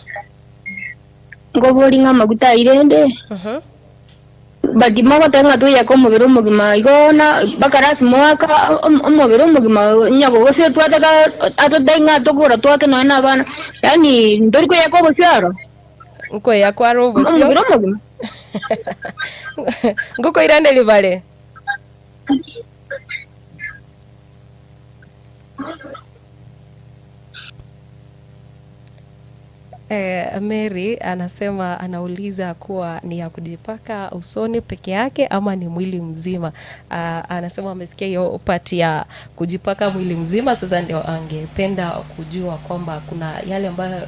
Ngobori nga maguta irende. Mhm. Badima gotenga tu ya komobero mugima igona bakarasi mwaka omobero mugima nyabo gose twataka atodenga tokora twake no na bana. Yani ndoriko ya kobo siaro. Nko ya kwaro bosio. Omobero mugima. Nguko irande libale. Mary anasema, anauliza kuwa ni ya kujipaka usoni peke yake ama ni mwili mzima. Anasema amesikia hiyo pati ya kujipaka mwili mzima, sasa ndio angependa kujua kwamba kuna yale ambayo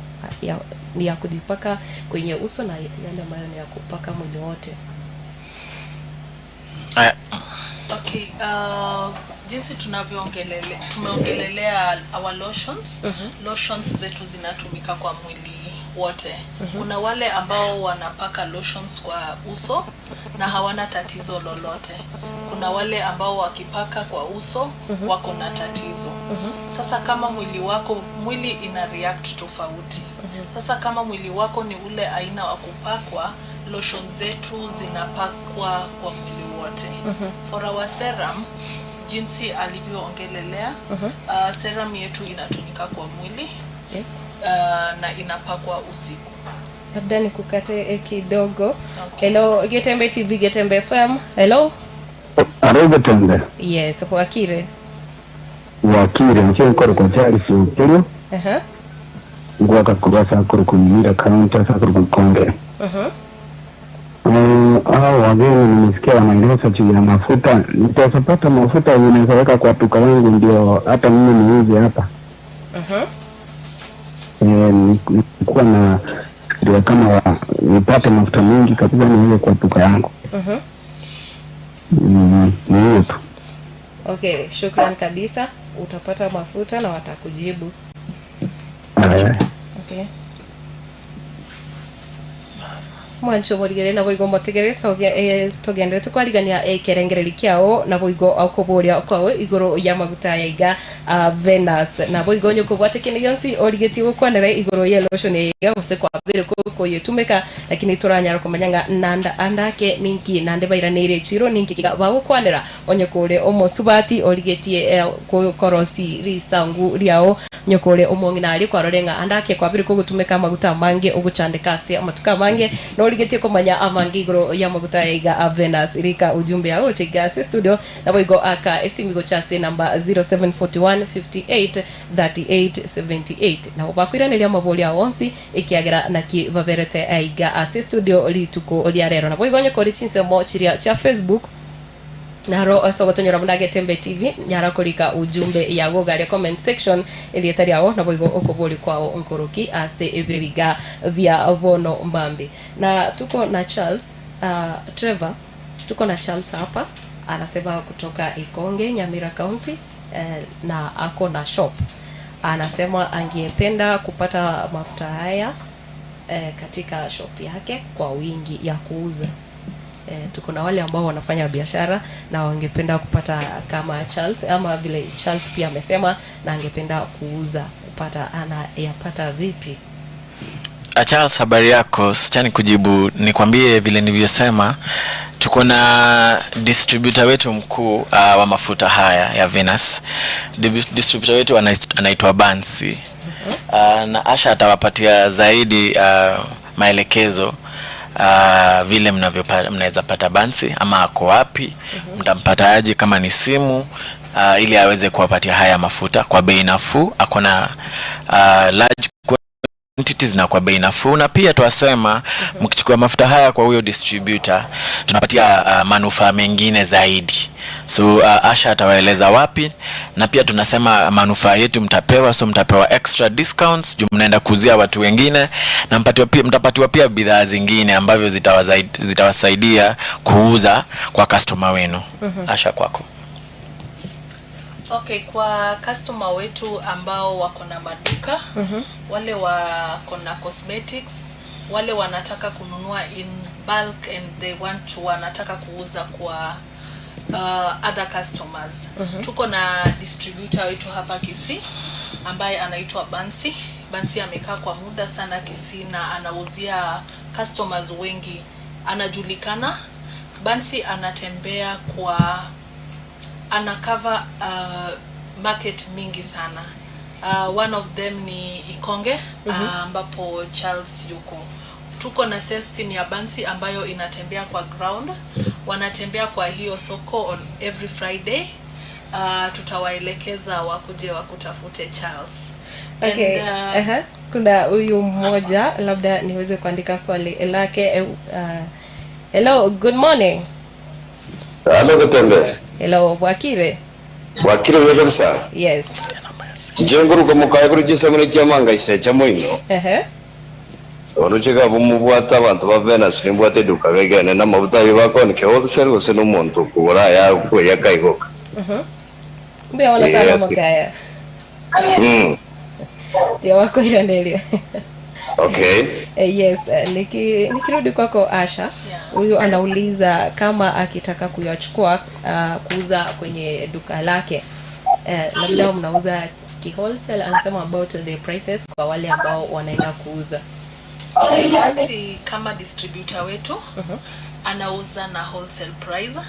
ni ya kujipaka kwenye uso na yale ambayo ni ya kupaka mwili wote. Okay, jinsi tumeongelelea our lotions. Lotions zetu zinatumika kwa mwili wote. Kuna wale ambao wanapaka lotions kwa uso na hawana tatizo lolote. Kuna wale ambao wakipaka kwa uso wako na tatizo. Sasa kama mwili wako, mwili ina react tofauti. Sasa kama mwili wako ni ule aina wa kupakwa, lotion zetu zinapakwa kwa mwili wote. For our serum, jinsi alivyoongelelea, serum yetu inatumika kwa mwili. Yes. Na inapakwa usiku. Labda nikukate kidogo. Okay. Hello, Getembe TV, Getembe FM. Hello. Aro Getembe. Yes, Wakire. Wakire, nche kwa Charles Okello. Aha. Ngwaka kubasa kuri kumira counter sakuri kukonge. Hao wageni nimesikia wanaeleza juu ya mafuta. Nitapata mafuta ninaweka kwa duka langu ndio hata mimi niuze hapa. Nilikuwa na ndio kama nipate mafuta mengi kabisa niweke kwa duka yangu. Ni hiyo tu. Okay, shukran kabisa. Utapata mafuta na watakujibu. Okay. Mwancho morigere na boigo motegere togendere tukwarigania ekerengereri kiao na boigo akoboria kwao igoro ya maguta ya iga Venus na boigo nyuko gwate kine yonsi origeti gukwanera igoro ya lotion ya gose kwa bere ko yetumeka lakini turanyara kumanyanga nanda andake ninki nande bairanire chiro ninki bagukwanera onyokore omosubati origetie korosi risangu riao nyokore omong'ina ari kwarorenga andake kwa bere ko gutumeka maguta mange oguchandika ase amatuka mange norigetie kumanya amangi igoro ya maguta ya Venus rika ujumbe yao chega studio na boigo aka esimigo chase namba 0741 58 38 78 na bakwiraneria maboli awonsi ikiagera naki baberete aiga ase studio lituko lya rero na boigo nyokori chinsemo chiria cha Facebook naro asogotonyora muna Getembe TV nyara kurika ujumbe ya gogaria comment section elietari yao na boigo okoboli kwao nkoroki ase ebiriga vya vono mbambi. Na tuko na Charles Trevor, tuko na Charles hapa anasema kutoka Ikonge Nyamira County, na ako na shop. Anasema angependa kupata mafuta haya katika shop yake kwa wingi ya kuuza. Tuko na wale ambao wanafanya biashara na wangependa kupata kama Charles ama vile Charles pia amesema na angependa kuuza kupata, anayapata vipi? Charles, habari yako? Acha nikujibu, nikwambie vile nilivyosema, tuko na distributor wetu mkuu wa mafuta haya ya Venus. Distributor wetu anaitwa Bansi. Na Asha atawapatia zaidi maelekezo vile mnaweza pata Bansi ama ako wapi, mtampata aje kama ni simu, ili aweze kuwapatia haya mafuta kwa bei nafuu. Ako na large quantities na kwa bei nafuu, na pia twasema mkichukua mafuta haya kwa huyo distributor tunapatia manufaa mengine zaidi. So Asha atawaeleza wapi, na pia tunasema manufaa yetu mtapewa, so mtapewa extra discounts juu mnaenda kuuzia watu wengine, na mtapatiwa pia bidhaa zingine ambavyo zitawasaidia kuuza kwa customer wenu. Asha, kwako. Okay, kwa customer wetu ambao wako na maduka, wale wako na cosmetics, wale wanataka kununua in bulk and they want to, wanataka kuuza kwa other customers. Tuko na distributor wetu hapa Kisii ambaye anaitwa Bansi. Bansi amekaa kwa muda sana Kisii na anauzia customers wengi, anajulikana. Bansi anatembea kwa ana cover market mingi sana. One of them ni Ikonge, ambapo Charles yuko. Tuko na sales team ya Bansi ambayo inatembea kwa ground, wanatembea kwa hiyo soko on every Friday. Tutawaelekeza wakuje wakutafute Charles. Okay. And, Aha. Kuna huyu mmoja, labda niweze kuandika swali lake. Hello, good morning. Halo, Getembe. Hello, Bwakire. Wakire we kabisa. Yes. Njenguruka mukaye kuri gisamune kyamanga isecha moino. Orucheka bumubwata abantu ba Venus nimbwate eduka begene n'amavuta ayo bakoneke wholesale gose n'omuntu kugura ya kaigoka. Mbeona sana. Yes. Mukaya. Ya wako irandelia. Okay. Yes, nikirudi kwako Asha, huyu anauliza kama akitaka kuyachukua kuuza kwenye duka lake, labda mnauza kiwholesale, anasema about the prices kwa wale ambao wanaenda kuuza. Bansi kama distributor wetu anauza na wholesale price,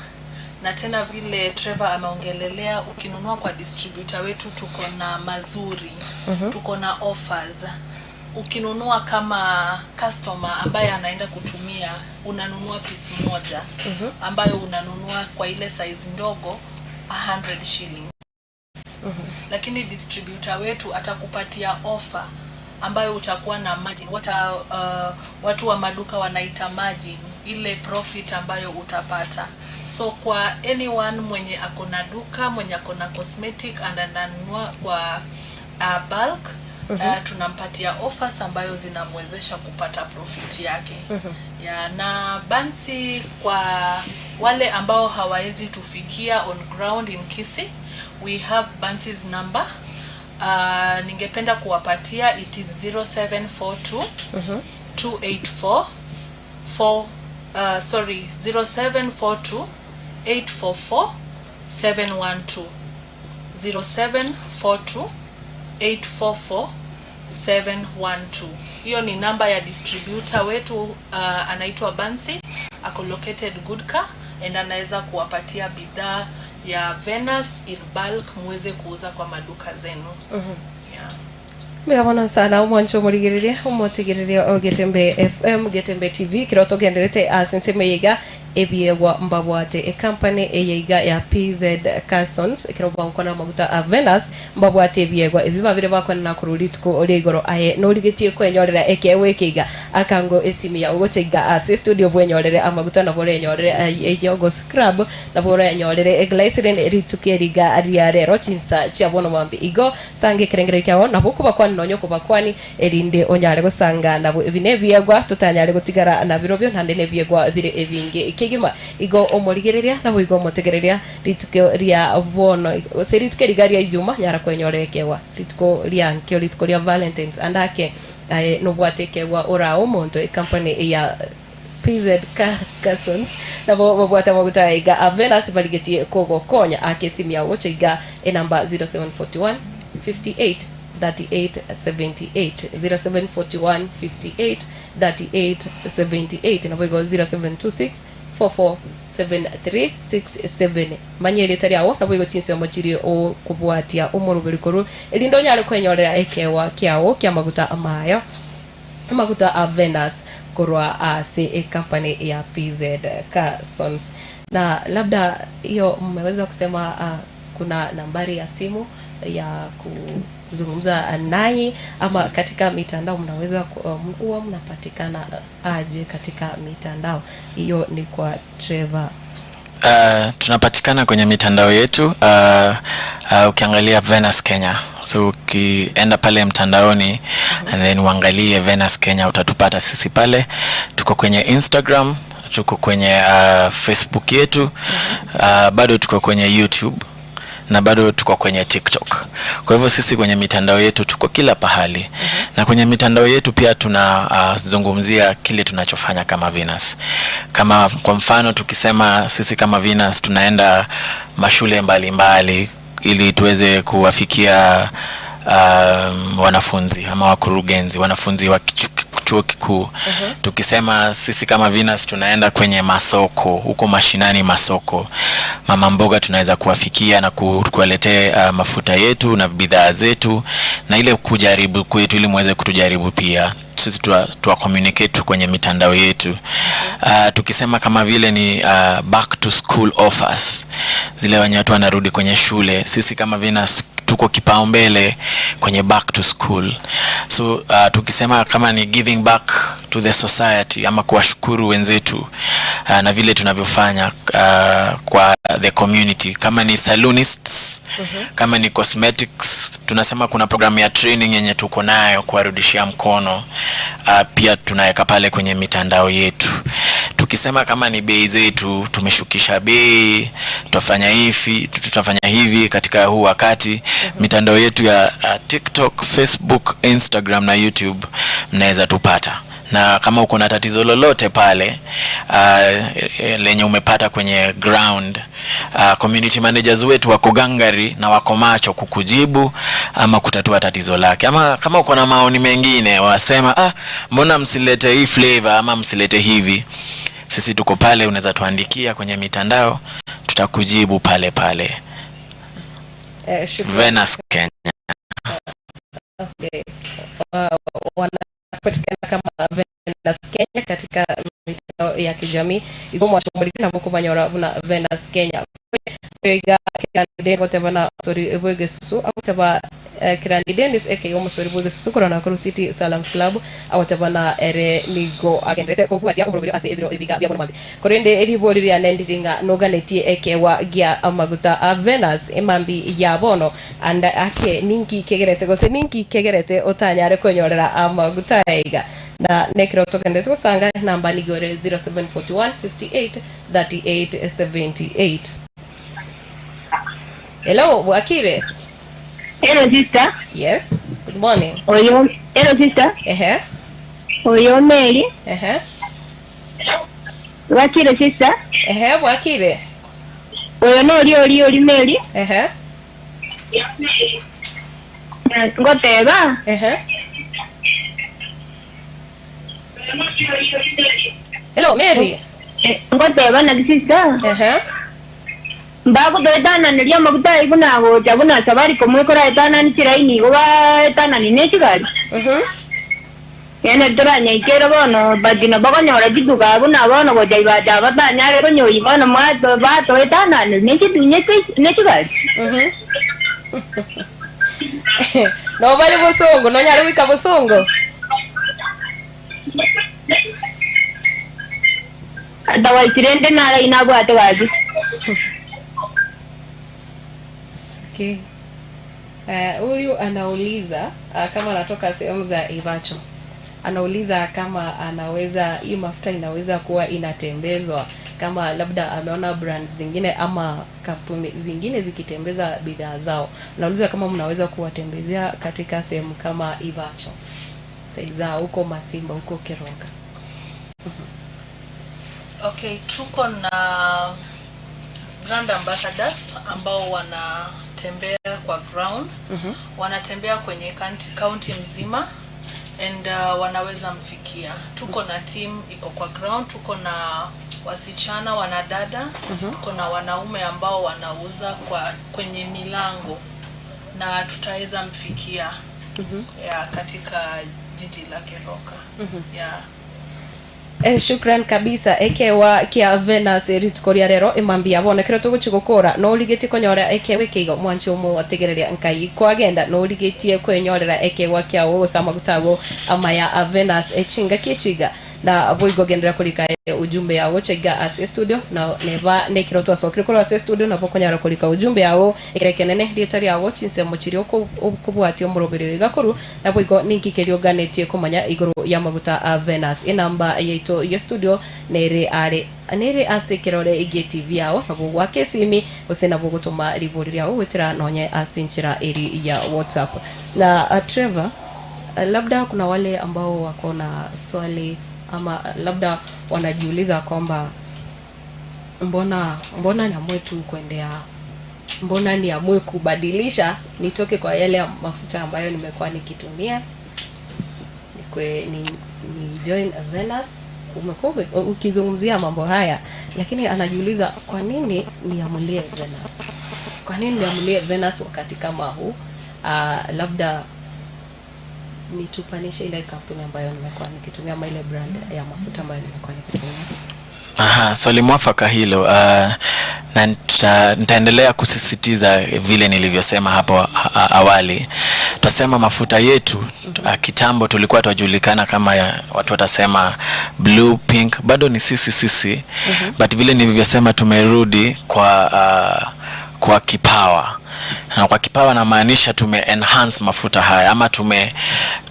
na tena vile Trevor ameongelelea, ukinunua kwa distributor wetu tuko na mazuri, tuko na offers. Ukinunua kama customer ambaye anaenda kutumia, unanunua piece moja ambayo unanunua kwa ile size ndogo 100 shillings, lakini distributor wetu atakupatia offer ambayo utakuwa na margin. Watu wa maduka wanaita margin, ile profit ambayo utapata. So kwa anyone mwenye ako na duka, mwenye ako na cosmetic and ananunua kwa bulk, tunampatia offers ambayo zinamwezesha kupata profit yake. Ya, na Bansi, kwa wale ambao hawawezi tufikia on ground in Kisii, we have Bansi's number. Ningependa kuwapatia, it is 0742 284 4, sorry, 0742 844 712, 0742 844 712. Hiyo ni namba ya distributor wetu, anaitwa Bansi, ako located Goodcar and anaweza kuwapatia bidhaa ya Venus in bulk muweze kuuza kwa maduka zenu. Yeah. Mbona sana omwancho omorigereria omotegereria o Getembe FM, Getembe TV, kiro togenderete ase ensemo eyeiga ebiegwa mbabwate ecompany eyeiga ya PZ Carsons, kiro bankona amaguta a Venus mbabwate ebiegwa ebi babire bakona na kururi tuko ori igoro aye norigetie kwenyorera ekewe ekeiga akango esimi ya ogocheiga ase studio bwenyorere amaguta na borenyorere eyogo scrub na borenyorere glycerin rituke riga ria rero chinsa chia bono mwambi igo sange kerengere kyao nabo kubakwani nonyo kubakwani erinde onyare gosanga nabo ebi nebiegwa tutanyare gutigara na birobio nande nebiegwa bire ebinge kegima igo omorigereria nabo igo omotegereria rituko ria bono gose rituko riga ria ijuma nyara kwenyorekewa rituko ria nkio rituko ria Valentines andake aye nobwate kewa ora omonto ecompany ya PZ Carsons nabo babwata maguta iga Avenas baligetie kogokonya akesimia gocheiga enamba 0741 58 38 78, 0741 58 38 78, nabo igo 0726 447367. Manyeri tari awo nabo igo chinse chiri o kubwatia omoruberi koru erindo nyare kwenyorera ekewa kiawo kia maguta amayo amaguta a Venus korwa ase e company ya PZ Carsons. Na labda hiyo mmeweza kusema kuna nambari ya simu ya kuzungumza nanyi ama katika mitandao mnaweza huwa mnapatikana aje katika mitandao? Hiyo ni kwa Trevor. Tunapatikana kwenye mitandao yetu, ukiangalia Venus Kenya, so ukienda pale mtandaoni and then uangalie Venus Kenya utatupata sisi pale. Tuko kwenye Instagram, tuko kwenye Facebook yetu, bado tuko kwenye YouTube na bado tuko kwenye TikTok. Kwa hivyo sisi kwenye mitandao yetu tuko kila pahali. Na kwenye mitandao yetu pia tunazungumzia kile tunachofanya kama Venus. Kama kwa mfano tukisema sisi kama Venus tunaenda mashule mbalimbali ili tuweze kuwafikia Wanafunzi ama wakurugenzi, wanafunzi wa chuo kikuu. Tukisema sisi kama Venus tunaenda kwenye masoko huko mashinani, masoko mama mboga, tunaweza kuwafikia na kuwaletea mafuta yetu na bidhaa zetu na ile kujaribu kwetu, ili muweze kutujaribu pia sisi tuwa communicate kwenye mitandao yetu. Tukisema kama vile ni back to school offers, zile wenye watu wanarudi kwenye shule, sisi kama Venus tuko kipaumbele kwenye back to school. So tukisema kama ni giving back to the society ama kuwashukuru wenzetu na vile tunavyofanya kwa the community, kama ni saloonists, kama ni cosmetics, tunasema kuna programu ya training yenye tuko nayo kuwarudishia mkono, pia tunaweka pale kwenye mitandao yetu. Tukisema kama ni bei zetu, tumeshukisha bei, tutafanya hivi katika huu wakati. Mitandao yetu ya TikTok, Facebook, Instagram na YouTube mnaweza tupata, na kama uko na tatizo lolote pale lenye umepata kwenye ground, community managers wetu wako gangari na wako macho kukujibu ama kutatua tatizo lake, ama kama uko na maoni mengine wasema, "Ah, mbona msilete hii flavor ama msilete hivi?" Sisi tuko pale, unaweza tuandikia kwenye mitandao, tutakujibu pale pale. Shukran. Venus Kenya. Okay. Wanapatikana kama Venus Kenya katika mitandao ya kijamii igo mwachomurikana bukumanyora buna Venus Kenya iga kirandi goteba na sori bwegesusu agoteba kirandi Dennis eke omusori bwegesusu korona kuru City Salams Club agoteba na ere nigo agendete kobuatia omurubiri ase ebiro ebiga bya bono korende eribori ria nendiringa noganetie ekewa gia amaguta a Venus emambi ya bono anda ake ninki kegerete gose ninki kegerete otanyare kwenyorera amaguta aiga na nekero togendete gosanga namba nigore 0741 58 38 78. Hello, Wakire. Hello, sister. Yes, good morning. Oyo, hello, sister. Ehe. Oyo Mary. Ehe. Wakire, sister. Ehe, Wakire. Oyo no ori ori ori Mary. Ehe. Ngoteba. Ehe. Hello, Mary. Ngoteba na sister. Ehe. Mbakutoetananiria maguta igu nagocha buna Safaricom ekoraetanani chiraini igo baetanani ne chigari. Ene toranyaikere bono but nabo chituka buna bono gocha ibacha batanyare konyoi bono mwato batoetanani ne chitu ne chigari. No bali Bosongo, nonyare wika Bosongo. Atawaisirende nara inabwate gachi. Okay. Huyu anauliza kama anatoka sehemu za Ivacho. Anauliza kama anaweza hii mafuta inaweza kuwa inatembezwa, kama labda ameona brand zingine ama kampuni zingine zikitembeza bidhaa zao. Anauliza kama mnaweza kuwatembezea katika sehemu kama Ivacho, sehemu za huko Masimba, huko Keroka. Okay, tuko na brand ambassadors ambao wanatembea kwa ground, wanatembea kwenye county mzima and wanaweza mfikia. Tuko na team iko kwa ground, tuko na wasichana, wanadada, tuko na wanaume ambao wanauza kwenye milango na tutaweza mfikia ya katika jiji la Keroka. Yeah. Shukran kabisa ekewa kia Venus rituko ria rero imambia bono kiro tuguchi gukura no urigetie konyora ekewe keigo mwanchi umwe wategereria nkai kwagenda no urigetie kwenyorera ekewa kia wosa magutago amaya a Venus echinga kiechiga na boigo gendera kulika ujumbe yawo chega ase studio na neba nekiro twasokire kuri ase studio nabo konyara kulika ujumbe yawo ekerekenene rieta riawo chinsemo chiri okubwatia omurobere wigakuru na boigo ninki kerioganetie kumanya iguru ya maguta a Venus. Enamba yaito ya studio nere are nere ase kerore igie TV yao nabo gwake simi gose nabo gutuma ribori riao gwitira nonye ase nchira eri ya WhatsApp. Na Trevor, labda kuna wale ambao wako na swali ama labda wanajiuliza kwamba mbona niamue tu kuendea Mbona niamue kubadilisha nitoke kwa yale ya mafuta ambayo nimekuwa nikitumia ni join Venus? Umekuwa ukizungumzia mambo haya, lakini anajiuliza kwa nini niamulie Venus? Kwa nini niamulie Venus wakati kama huu? Labda nitupanishe ile kampuni ambayo nimekuwa nikitumia ama ile brand ya mafuta ambayo nimekuwa nikitumia. Aha, swali mwafaka hilo. Na nitaendelea kusisitiza vile nilivyosema hapo awali. Tutasema mafuta yetu kitambo tulikuwa tunajulikana kama watu watasema blue, pink, bado ni sisi sisi, but vile nilivyosema tumerudi kwa kipawa, na kwa kipawa namaanisha tume enhance mafuta haya ama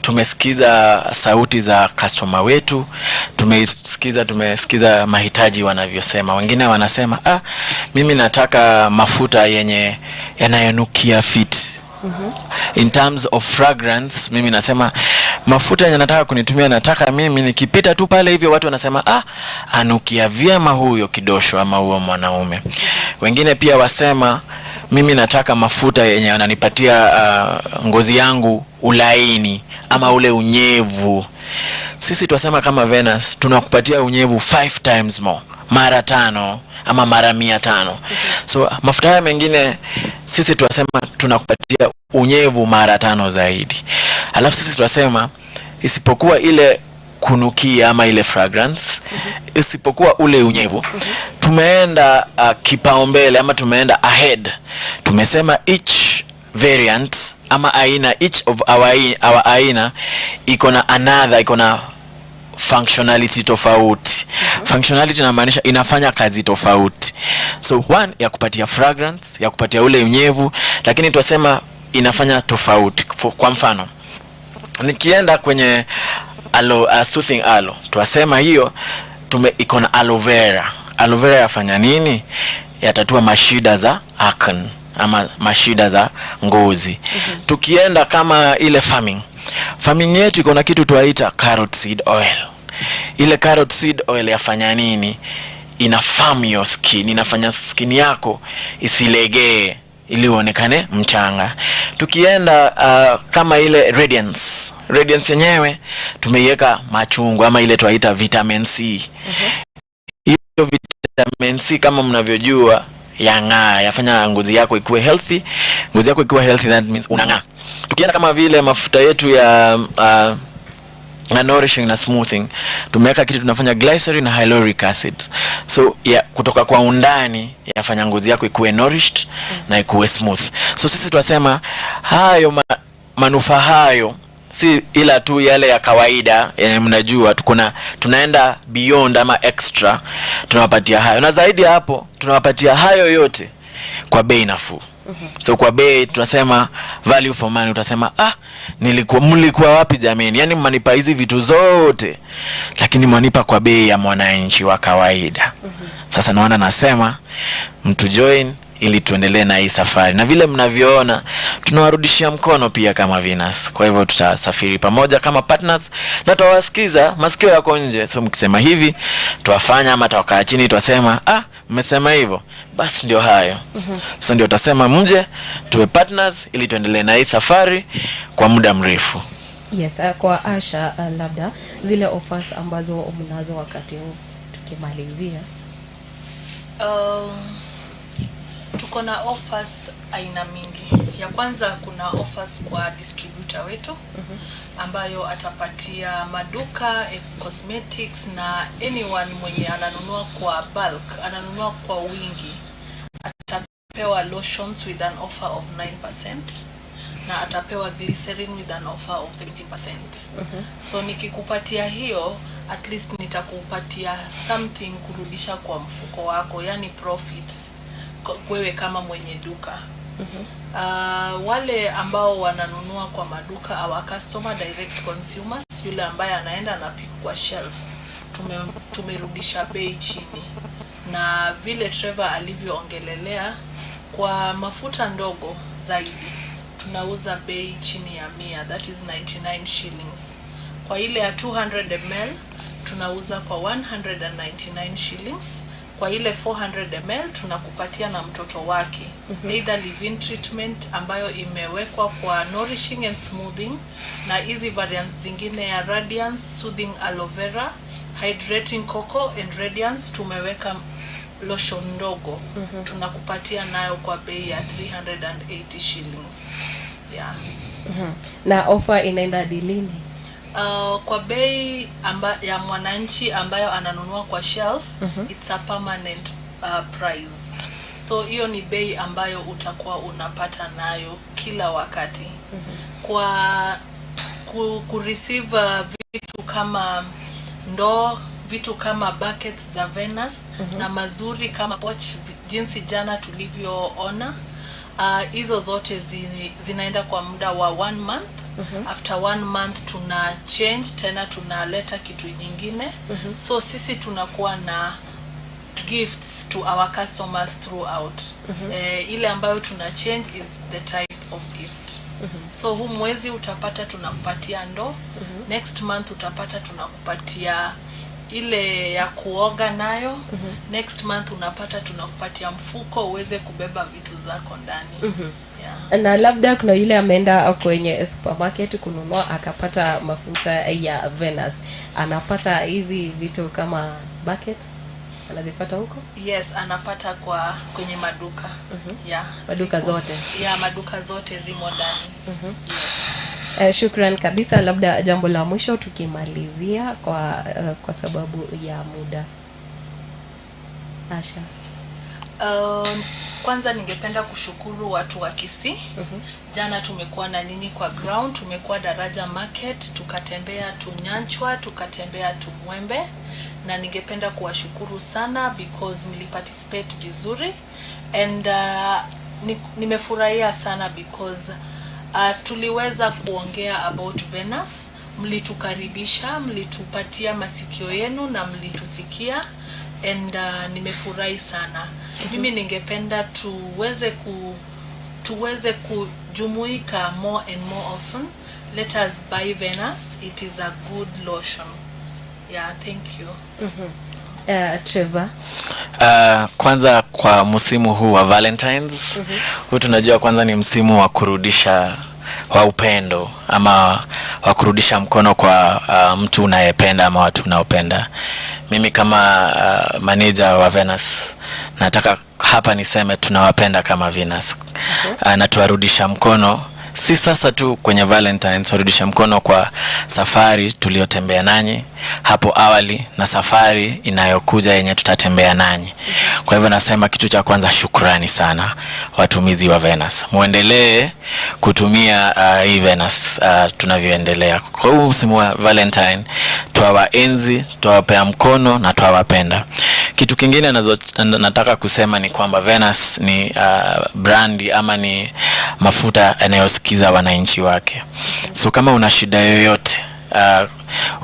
tumesikiza sauti za customer wetu, tumesikiza mahitaji wanavyosema. Wengine wanasema, "Ah, mimi nataka mafuta yenye yanayonukia fit in terms of fragrance." Mimi nasema mafuta yenye nataka kunitumia, nataka mimi nikipita tu pale hivyo watu wanasema, "Ah, anukia vyema huyo kidosho ama huyo mwanaume." Wengine pia wasema, "Mimi nataka mafuta yenye yananipatia ngozi yangu ulaini ama ule unyevu." Sisi twasema kama Venus tunakupatia unyevu five times more, mara tano ama mara 500. So mafuta haya mengine, sisi twasema tunakupatia unyevu mara tano zaidi. Alafu sisi twasema isipokuwa ile kunukia ama ile fragrance, isipokuwa ule unyevu, tumeenda kipaumbele ama tumeenda ahead. Tumesema each variant ama aina, each of our aina iko na another, iko na functionality tofauti. Functionality inamaanisha inafanya kazi tofauti. So one ya kupatia fragrance, ya kupatia ule unyevu, lakini twasema inafanya tofauti. Kwa mfano, nikienda kwenye aloe, soothing aloe, twasema hiyo iko na aloe vera. Aloe vera yafanya nini? Yatatua mashida za acne ama mashida za ngozi. Tukienda kama ile farming, farming yetu iko na kitu twaita carrot seed oil. Ile carrot seed oil yafanya nini? Ina firm your skin, inafanya skin yako isilegee ili uonekane mchanga. Tukienda kama ile radiance, radiance yenyewe tumeiweka machungwa ama ile twaita vitamin C. Hiyo vitamin C, kama mnavyojua, yang'aa, yafanya ngozi yako ikuwe healthy. Ngozi yako ikiwa healthy, that means unang'aa. Tukienda kama vile mafuta yetu ya na nourishing na smoothing, tumeweka kitu tunafanya glycerin na hyaluronic acid, so ya kutoka kwa undani yafanya ngozi yako ikuwe nourished na ikuwe smooth. So sisi tunasema hayo manufaa hayo si ila tu yale ya kawaida yenye mnajua. Tukuna tunaenda beyond ama extra, tunawapatia hayo, na zaidi ya hapo tunawapatia hayo yote kwa bei nafuu. So kwa bei tunasema value for money. Utasema, "Ah, nilikuwa mlikuwa wapi jameni? Yaani mmanipa hizi vitu zote, lakini mwanipa kwa bei ya mwananchi wa kawaida." Sasa naona nasema mtu join ili tuendelee na hii safari, na vile mnavyoona tunawarudishia mkono pia kama Venus. Kwa hivyo tutasafiri pamoja kama partners na tutawasikiza, masikio yako nje. So mkisema hivi tuwafanya, ama tutakaa chini twasema, "Ah, mmesema hivyo, basi ndio hayo." So ndio utasema mje tuwe partners ili tuendelee na hii safari kwa muda mrefu. Yes, kwa Asha, labda zile offers ambazo mnazo wakati huu tukimalizia. Tuko na offers aina mingi. Ya kwanza, kuna offers kwa distributor wetu ambayo atapatia maduka cosmetics na anyone mwenye ananunua kwa bulk, ananunua kwa wingi, atapewa lotions with an offer of 9% na atapewa glycerin with an offer of 17%. So nikikupatia hiyo, at least nitakupatia something kurudisha kwa mfuko wako, yani profit wewe kama mwenye duka. Wale ambao wananunua kwa maduka, our customer, direct consumers, yule ambaye anaenda na pick kwa shelf, tumerudisha bei chini, na vile Trevor alivyoongelelea kwa mafuta ndogo zaidi tunauza bei chini ya 100, that is 99 shillings. Kwa ile ya 200 ml tunauza kwa 199 shillings. Kwa Kwa ile 400 ml tunakupatia na mtoto wake, either leave-in treatment ambayo imewekwa kwa nourishing and smoothing, na hizi variants zingine ya radiance, soothing aloe vera, hydrating cocoa and radiance, tumeweka lotion ndogo, tunakupatia nayo kwa bei ya 380 shillings, yeah. Na ofa inaenda hadi lini? Kwa bei ya mwananchi ambayo ananunua kwa shelf, it's a permanent price, so hiyo ni bei ambayo utakuwa unapata nayo kila wakati. Kwa kureceive vitu kama ndoo, vitu kama buckets za Venus na mazuri kama pouch, jinsi jana tulivyoona, hizo zote zinaenda kwa muda wa one month. After one month tuna change tena, tunaleta kitu nyingine. So sisi tunakuwa na gifts to our customers throughout. Ile ambayo tuna change is the type of gift. So huu mwezi utapata tunakupatia ndoo, next month utapata tunakupatia ile ya kuoga nayo, next month unapata tunakupatia mfuko uweze kubeba vitu zako ndani, yeah. Na labda kuna yule ameenda kwenye supermarket kununua akapata mafuta ya Venus, anapata hizi vitu kama buckets, anazipata huko? Yes, anapata kwa kwenye maduka, yeah. Maduka Zipo. zote? Yeah, maduka zote zimo ndani, yes. Shukran kabisa. Labda jambo la mwisho tukimalizia kwa sababu ya muda, Asha. Kwanza ningependa kushukuru watu wa Kisii. Jana tumekuwa na nyinyi kwa ground, tumekuwa Daraja Market, tukatembea Tunyanchwa, tukatembea Tumwembe, na ningependa kuwashukuru sana because mliparticipate vizuri and nimefurahia sana because tuliweza kuongea about Venus. Mlitukaribisha, mlitupatia masikio yenu na mlitusikia and nimefurahi sana. Mimi ningependa tuweze kujumuika more and more often. Let us buy Venus. It is a good lotion. Yeah, thank you. Trevor. Kwanza kwa msimu huu wa Valentines, huu tunajua kwanza ni msimu wa kurudisha wa upendo ama wa kurudisha mkono kwa mtu unayependa ama watu unaopenda. Mimi kama manager wa Venus nataka hapa niseme tunawapenda kama Venus, na tuwarudisha mkono si sasa tu kwenye Valentines, warudisha mkono kwa safari tuliyotembea nanyi hapo awali na safari inayokuja yenye tutatembea nanyi. Kwa hivyo nasema kitu cha kwanza, shukrani sana watumizi wa Venus, muendelee kutumia hii Venus tunavyoendelea kwa huu msimu wa Valentine. Twawaenzi, twawapea mkono na twawapenda. Kitu kingine nataka kusema ni kwamba Venus ni brandi ama ni mafuta yanayosikiza wananchi wake. So kama una shida yoyote,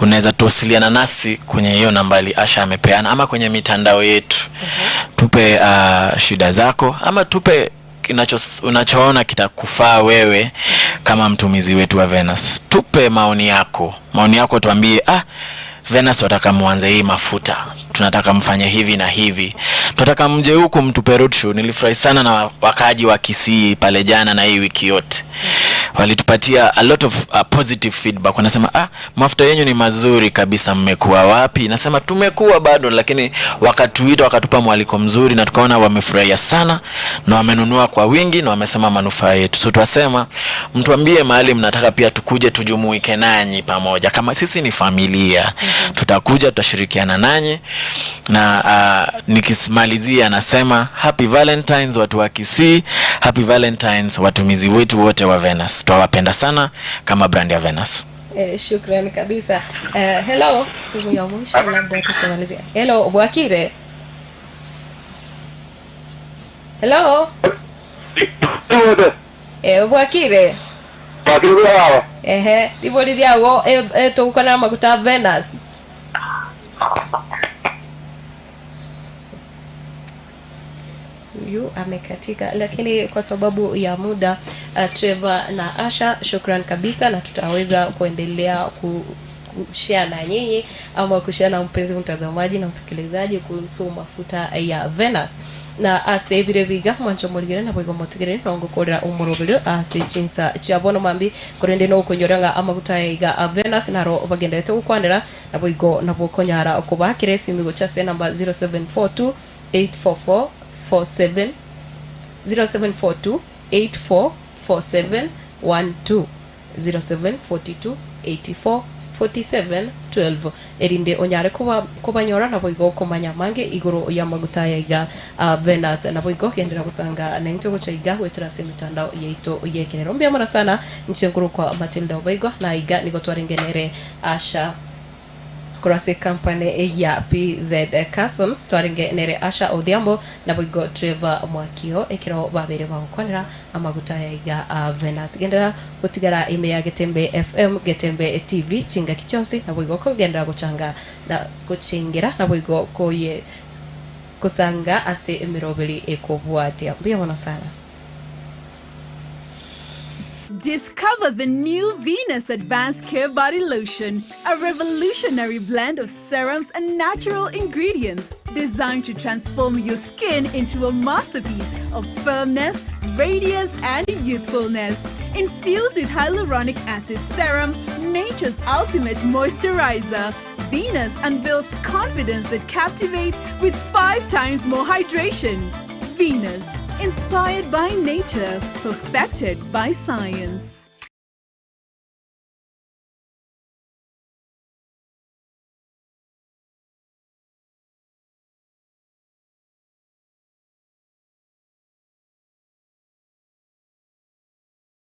unaweza tuwasiliana nasi kwenye hiyo nambari Asha amepeana ama kwenye mitandao yetu. Tupe shida zako ama tupe unachoona kitakufaa wewe kama mtumizi wetu wa Venus. Tupe maoni yako, maoni yako tuambie, "Ah, Venus wataka muanze hii mafuta, tunataka mfanye hivi na hivi, tunataka mje huku mtupe roadshow." Nilifurahi sana na wakaaji wa Kisii pale jana na hii wiki yote walitupatia a lot of positive feedback. Wanasema, "Ah, mafuta yenyu ni mazuri kabisa, mmekuwa wapi?" Nasema tumekuwa bado, lakini wakatuita wakatupa mwaliko mzuri na tukaona wamefurahia sana na wamenunua kwa wingi na wamesema manufaa yetu. So twasema mtuambie mahali mnataka pia tukuje tujumuike nanyi pamoja, kama sisi ni familia. Tutakuja, tutashirikiana nanyi na nikimalizia nasema happy Valentines watu wa Kisii, happy Valentines watumizi wetu wote wa Venus. Twawapenda sana kama brand ya Venus. Shukran kabisa. Hello, simu ya mwisho labda tukimalizia. Hello, Bwakire. Hello. Bwakire. Ehe, ndivyo ririago tugukona maguta Venus. Huyu amekatika, lakini kwa sababu ya muda, Trevor na Asha, shukran kabisa, na tutaweza kuendelea ku kushare na nyinyi ama kushare na mpenzi mtazamaji na msikilizaji kuhusu mafuta ya Venus. Na ase ebire biga mwancho morigere na boigo motigere nongo korera umurobero ase chinsa chiabono mambi korende no konyoranga amaguta iga a Venus naro bagendete gukwanera na boigo nabo konyara okubakire esimi gocha ase namba 0742 844 47 0742 8447 12 0742 84 47 12 erinde onyare kuba kubanyora nabo igo kumanya mange igoro ya maguta ya iga Venus nabo igo kendera gusanga na into gocha iga wetera se mitandao yaito yekerero mbya mara sana nchenguru kwa Matilda Obaigo na iga nigo twarengenere Asha kurase company ya PZ Customs twarengenere Asha Odhiambo na boigo Trevor Mwakio ekero babere bagokwanera amaguta ya iga Venus. Gendera gutigara ime ya Getembe FM, Getembe TV chinga kichonsi na boigo kogendera gochanga na gochingera na boigo koye kusanga ase emiroberi ekobwatia mbiya mono sana. Discover the new Venus Advanced Care Body Lotion, a revolutionary blend of serums and natural ingredients designed to transform your skin into a masterpiece of firmness, radiance, and youthfulness. Infused with hyaluronic acid serum, nature's ultimate moisturizer, Venus unveils confidence that captivates with 5 times more hydration. Venus, inspired by nature, perfected by science.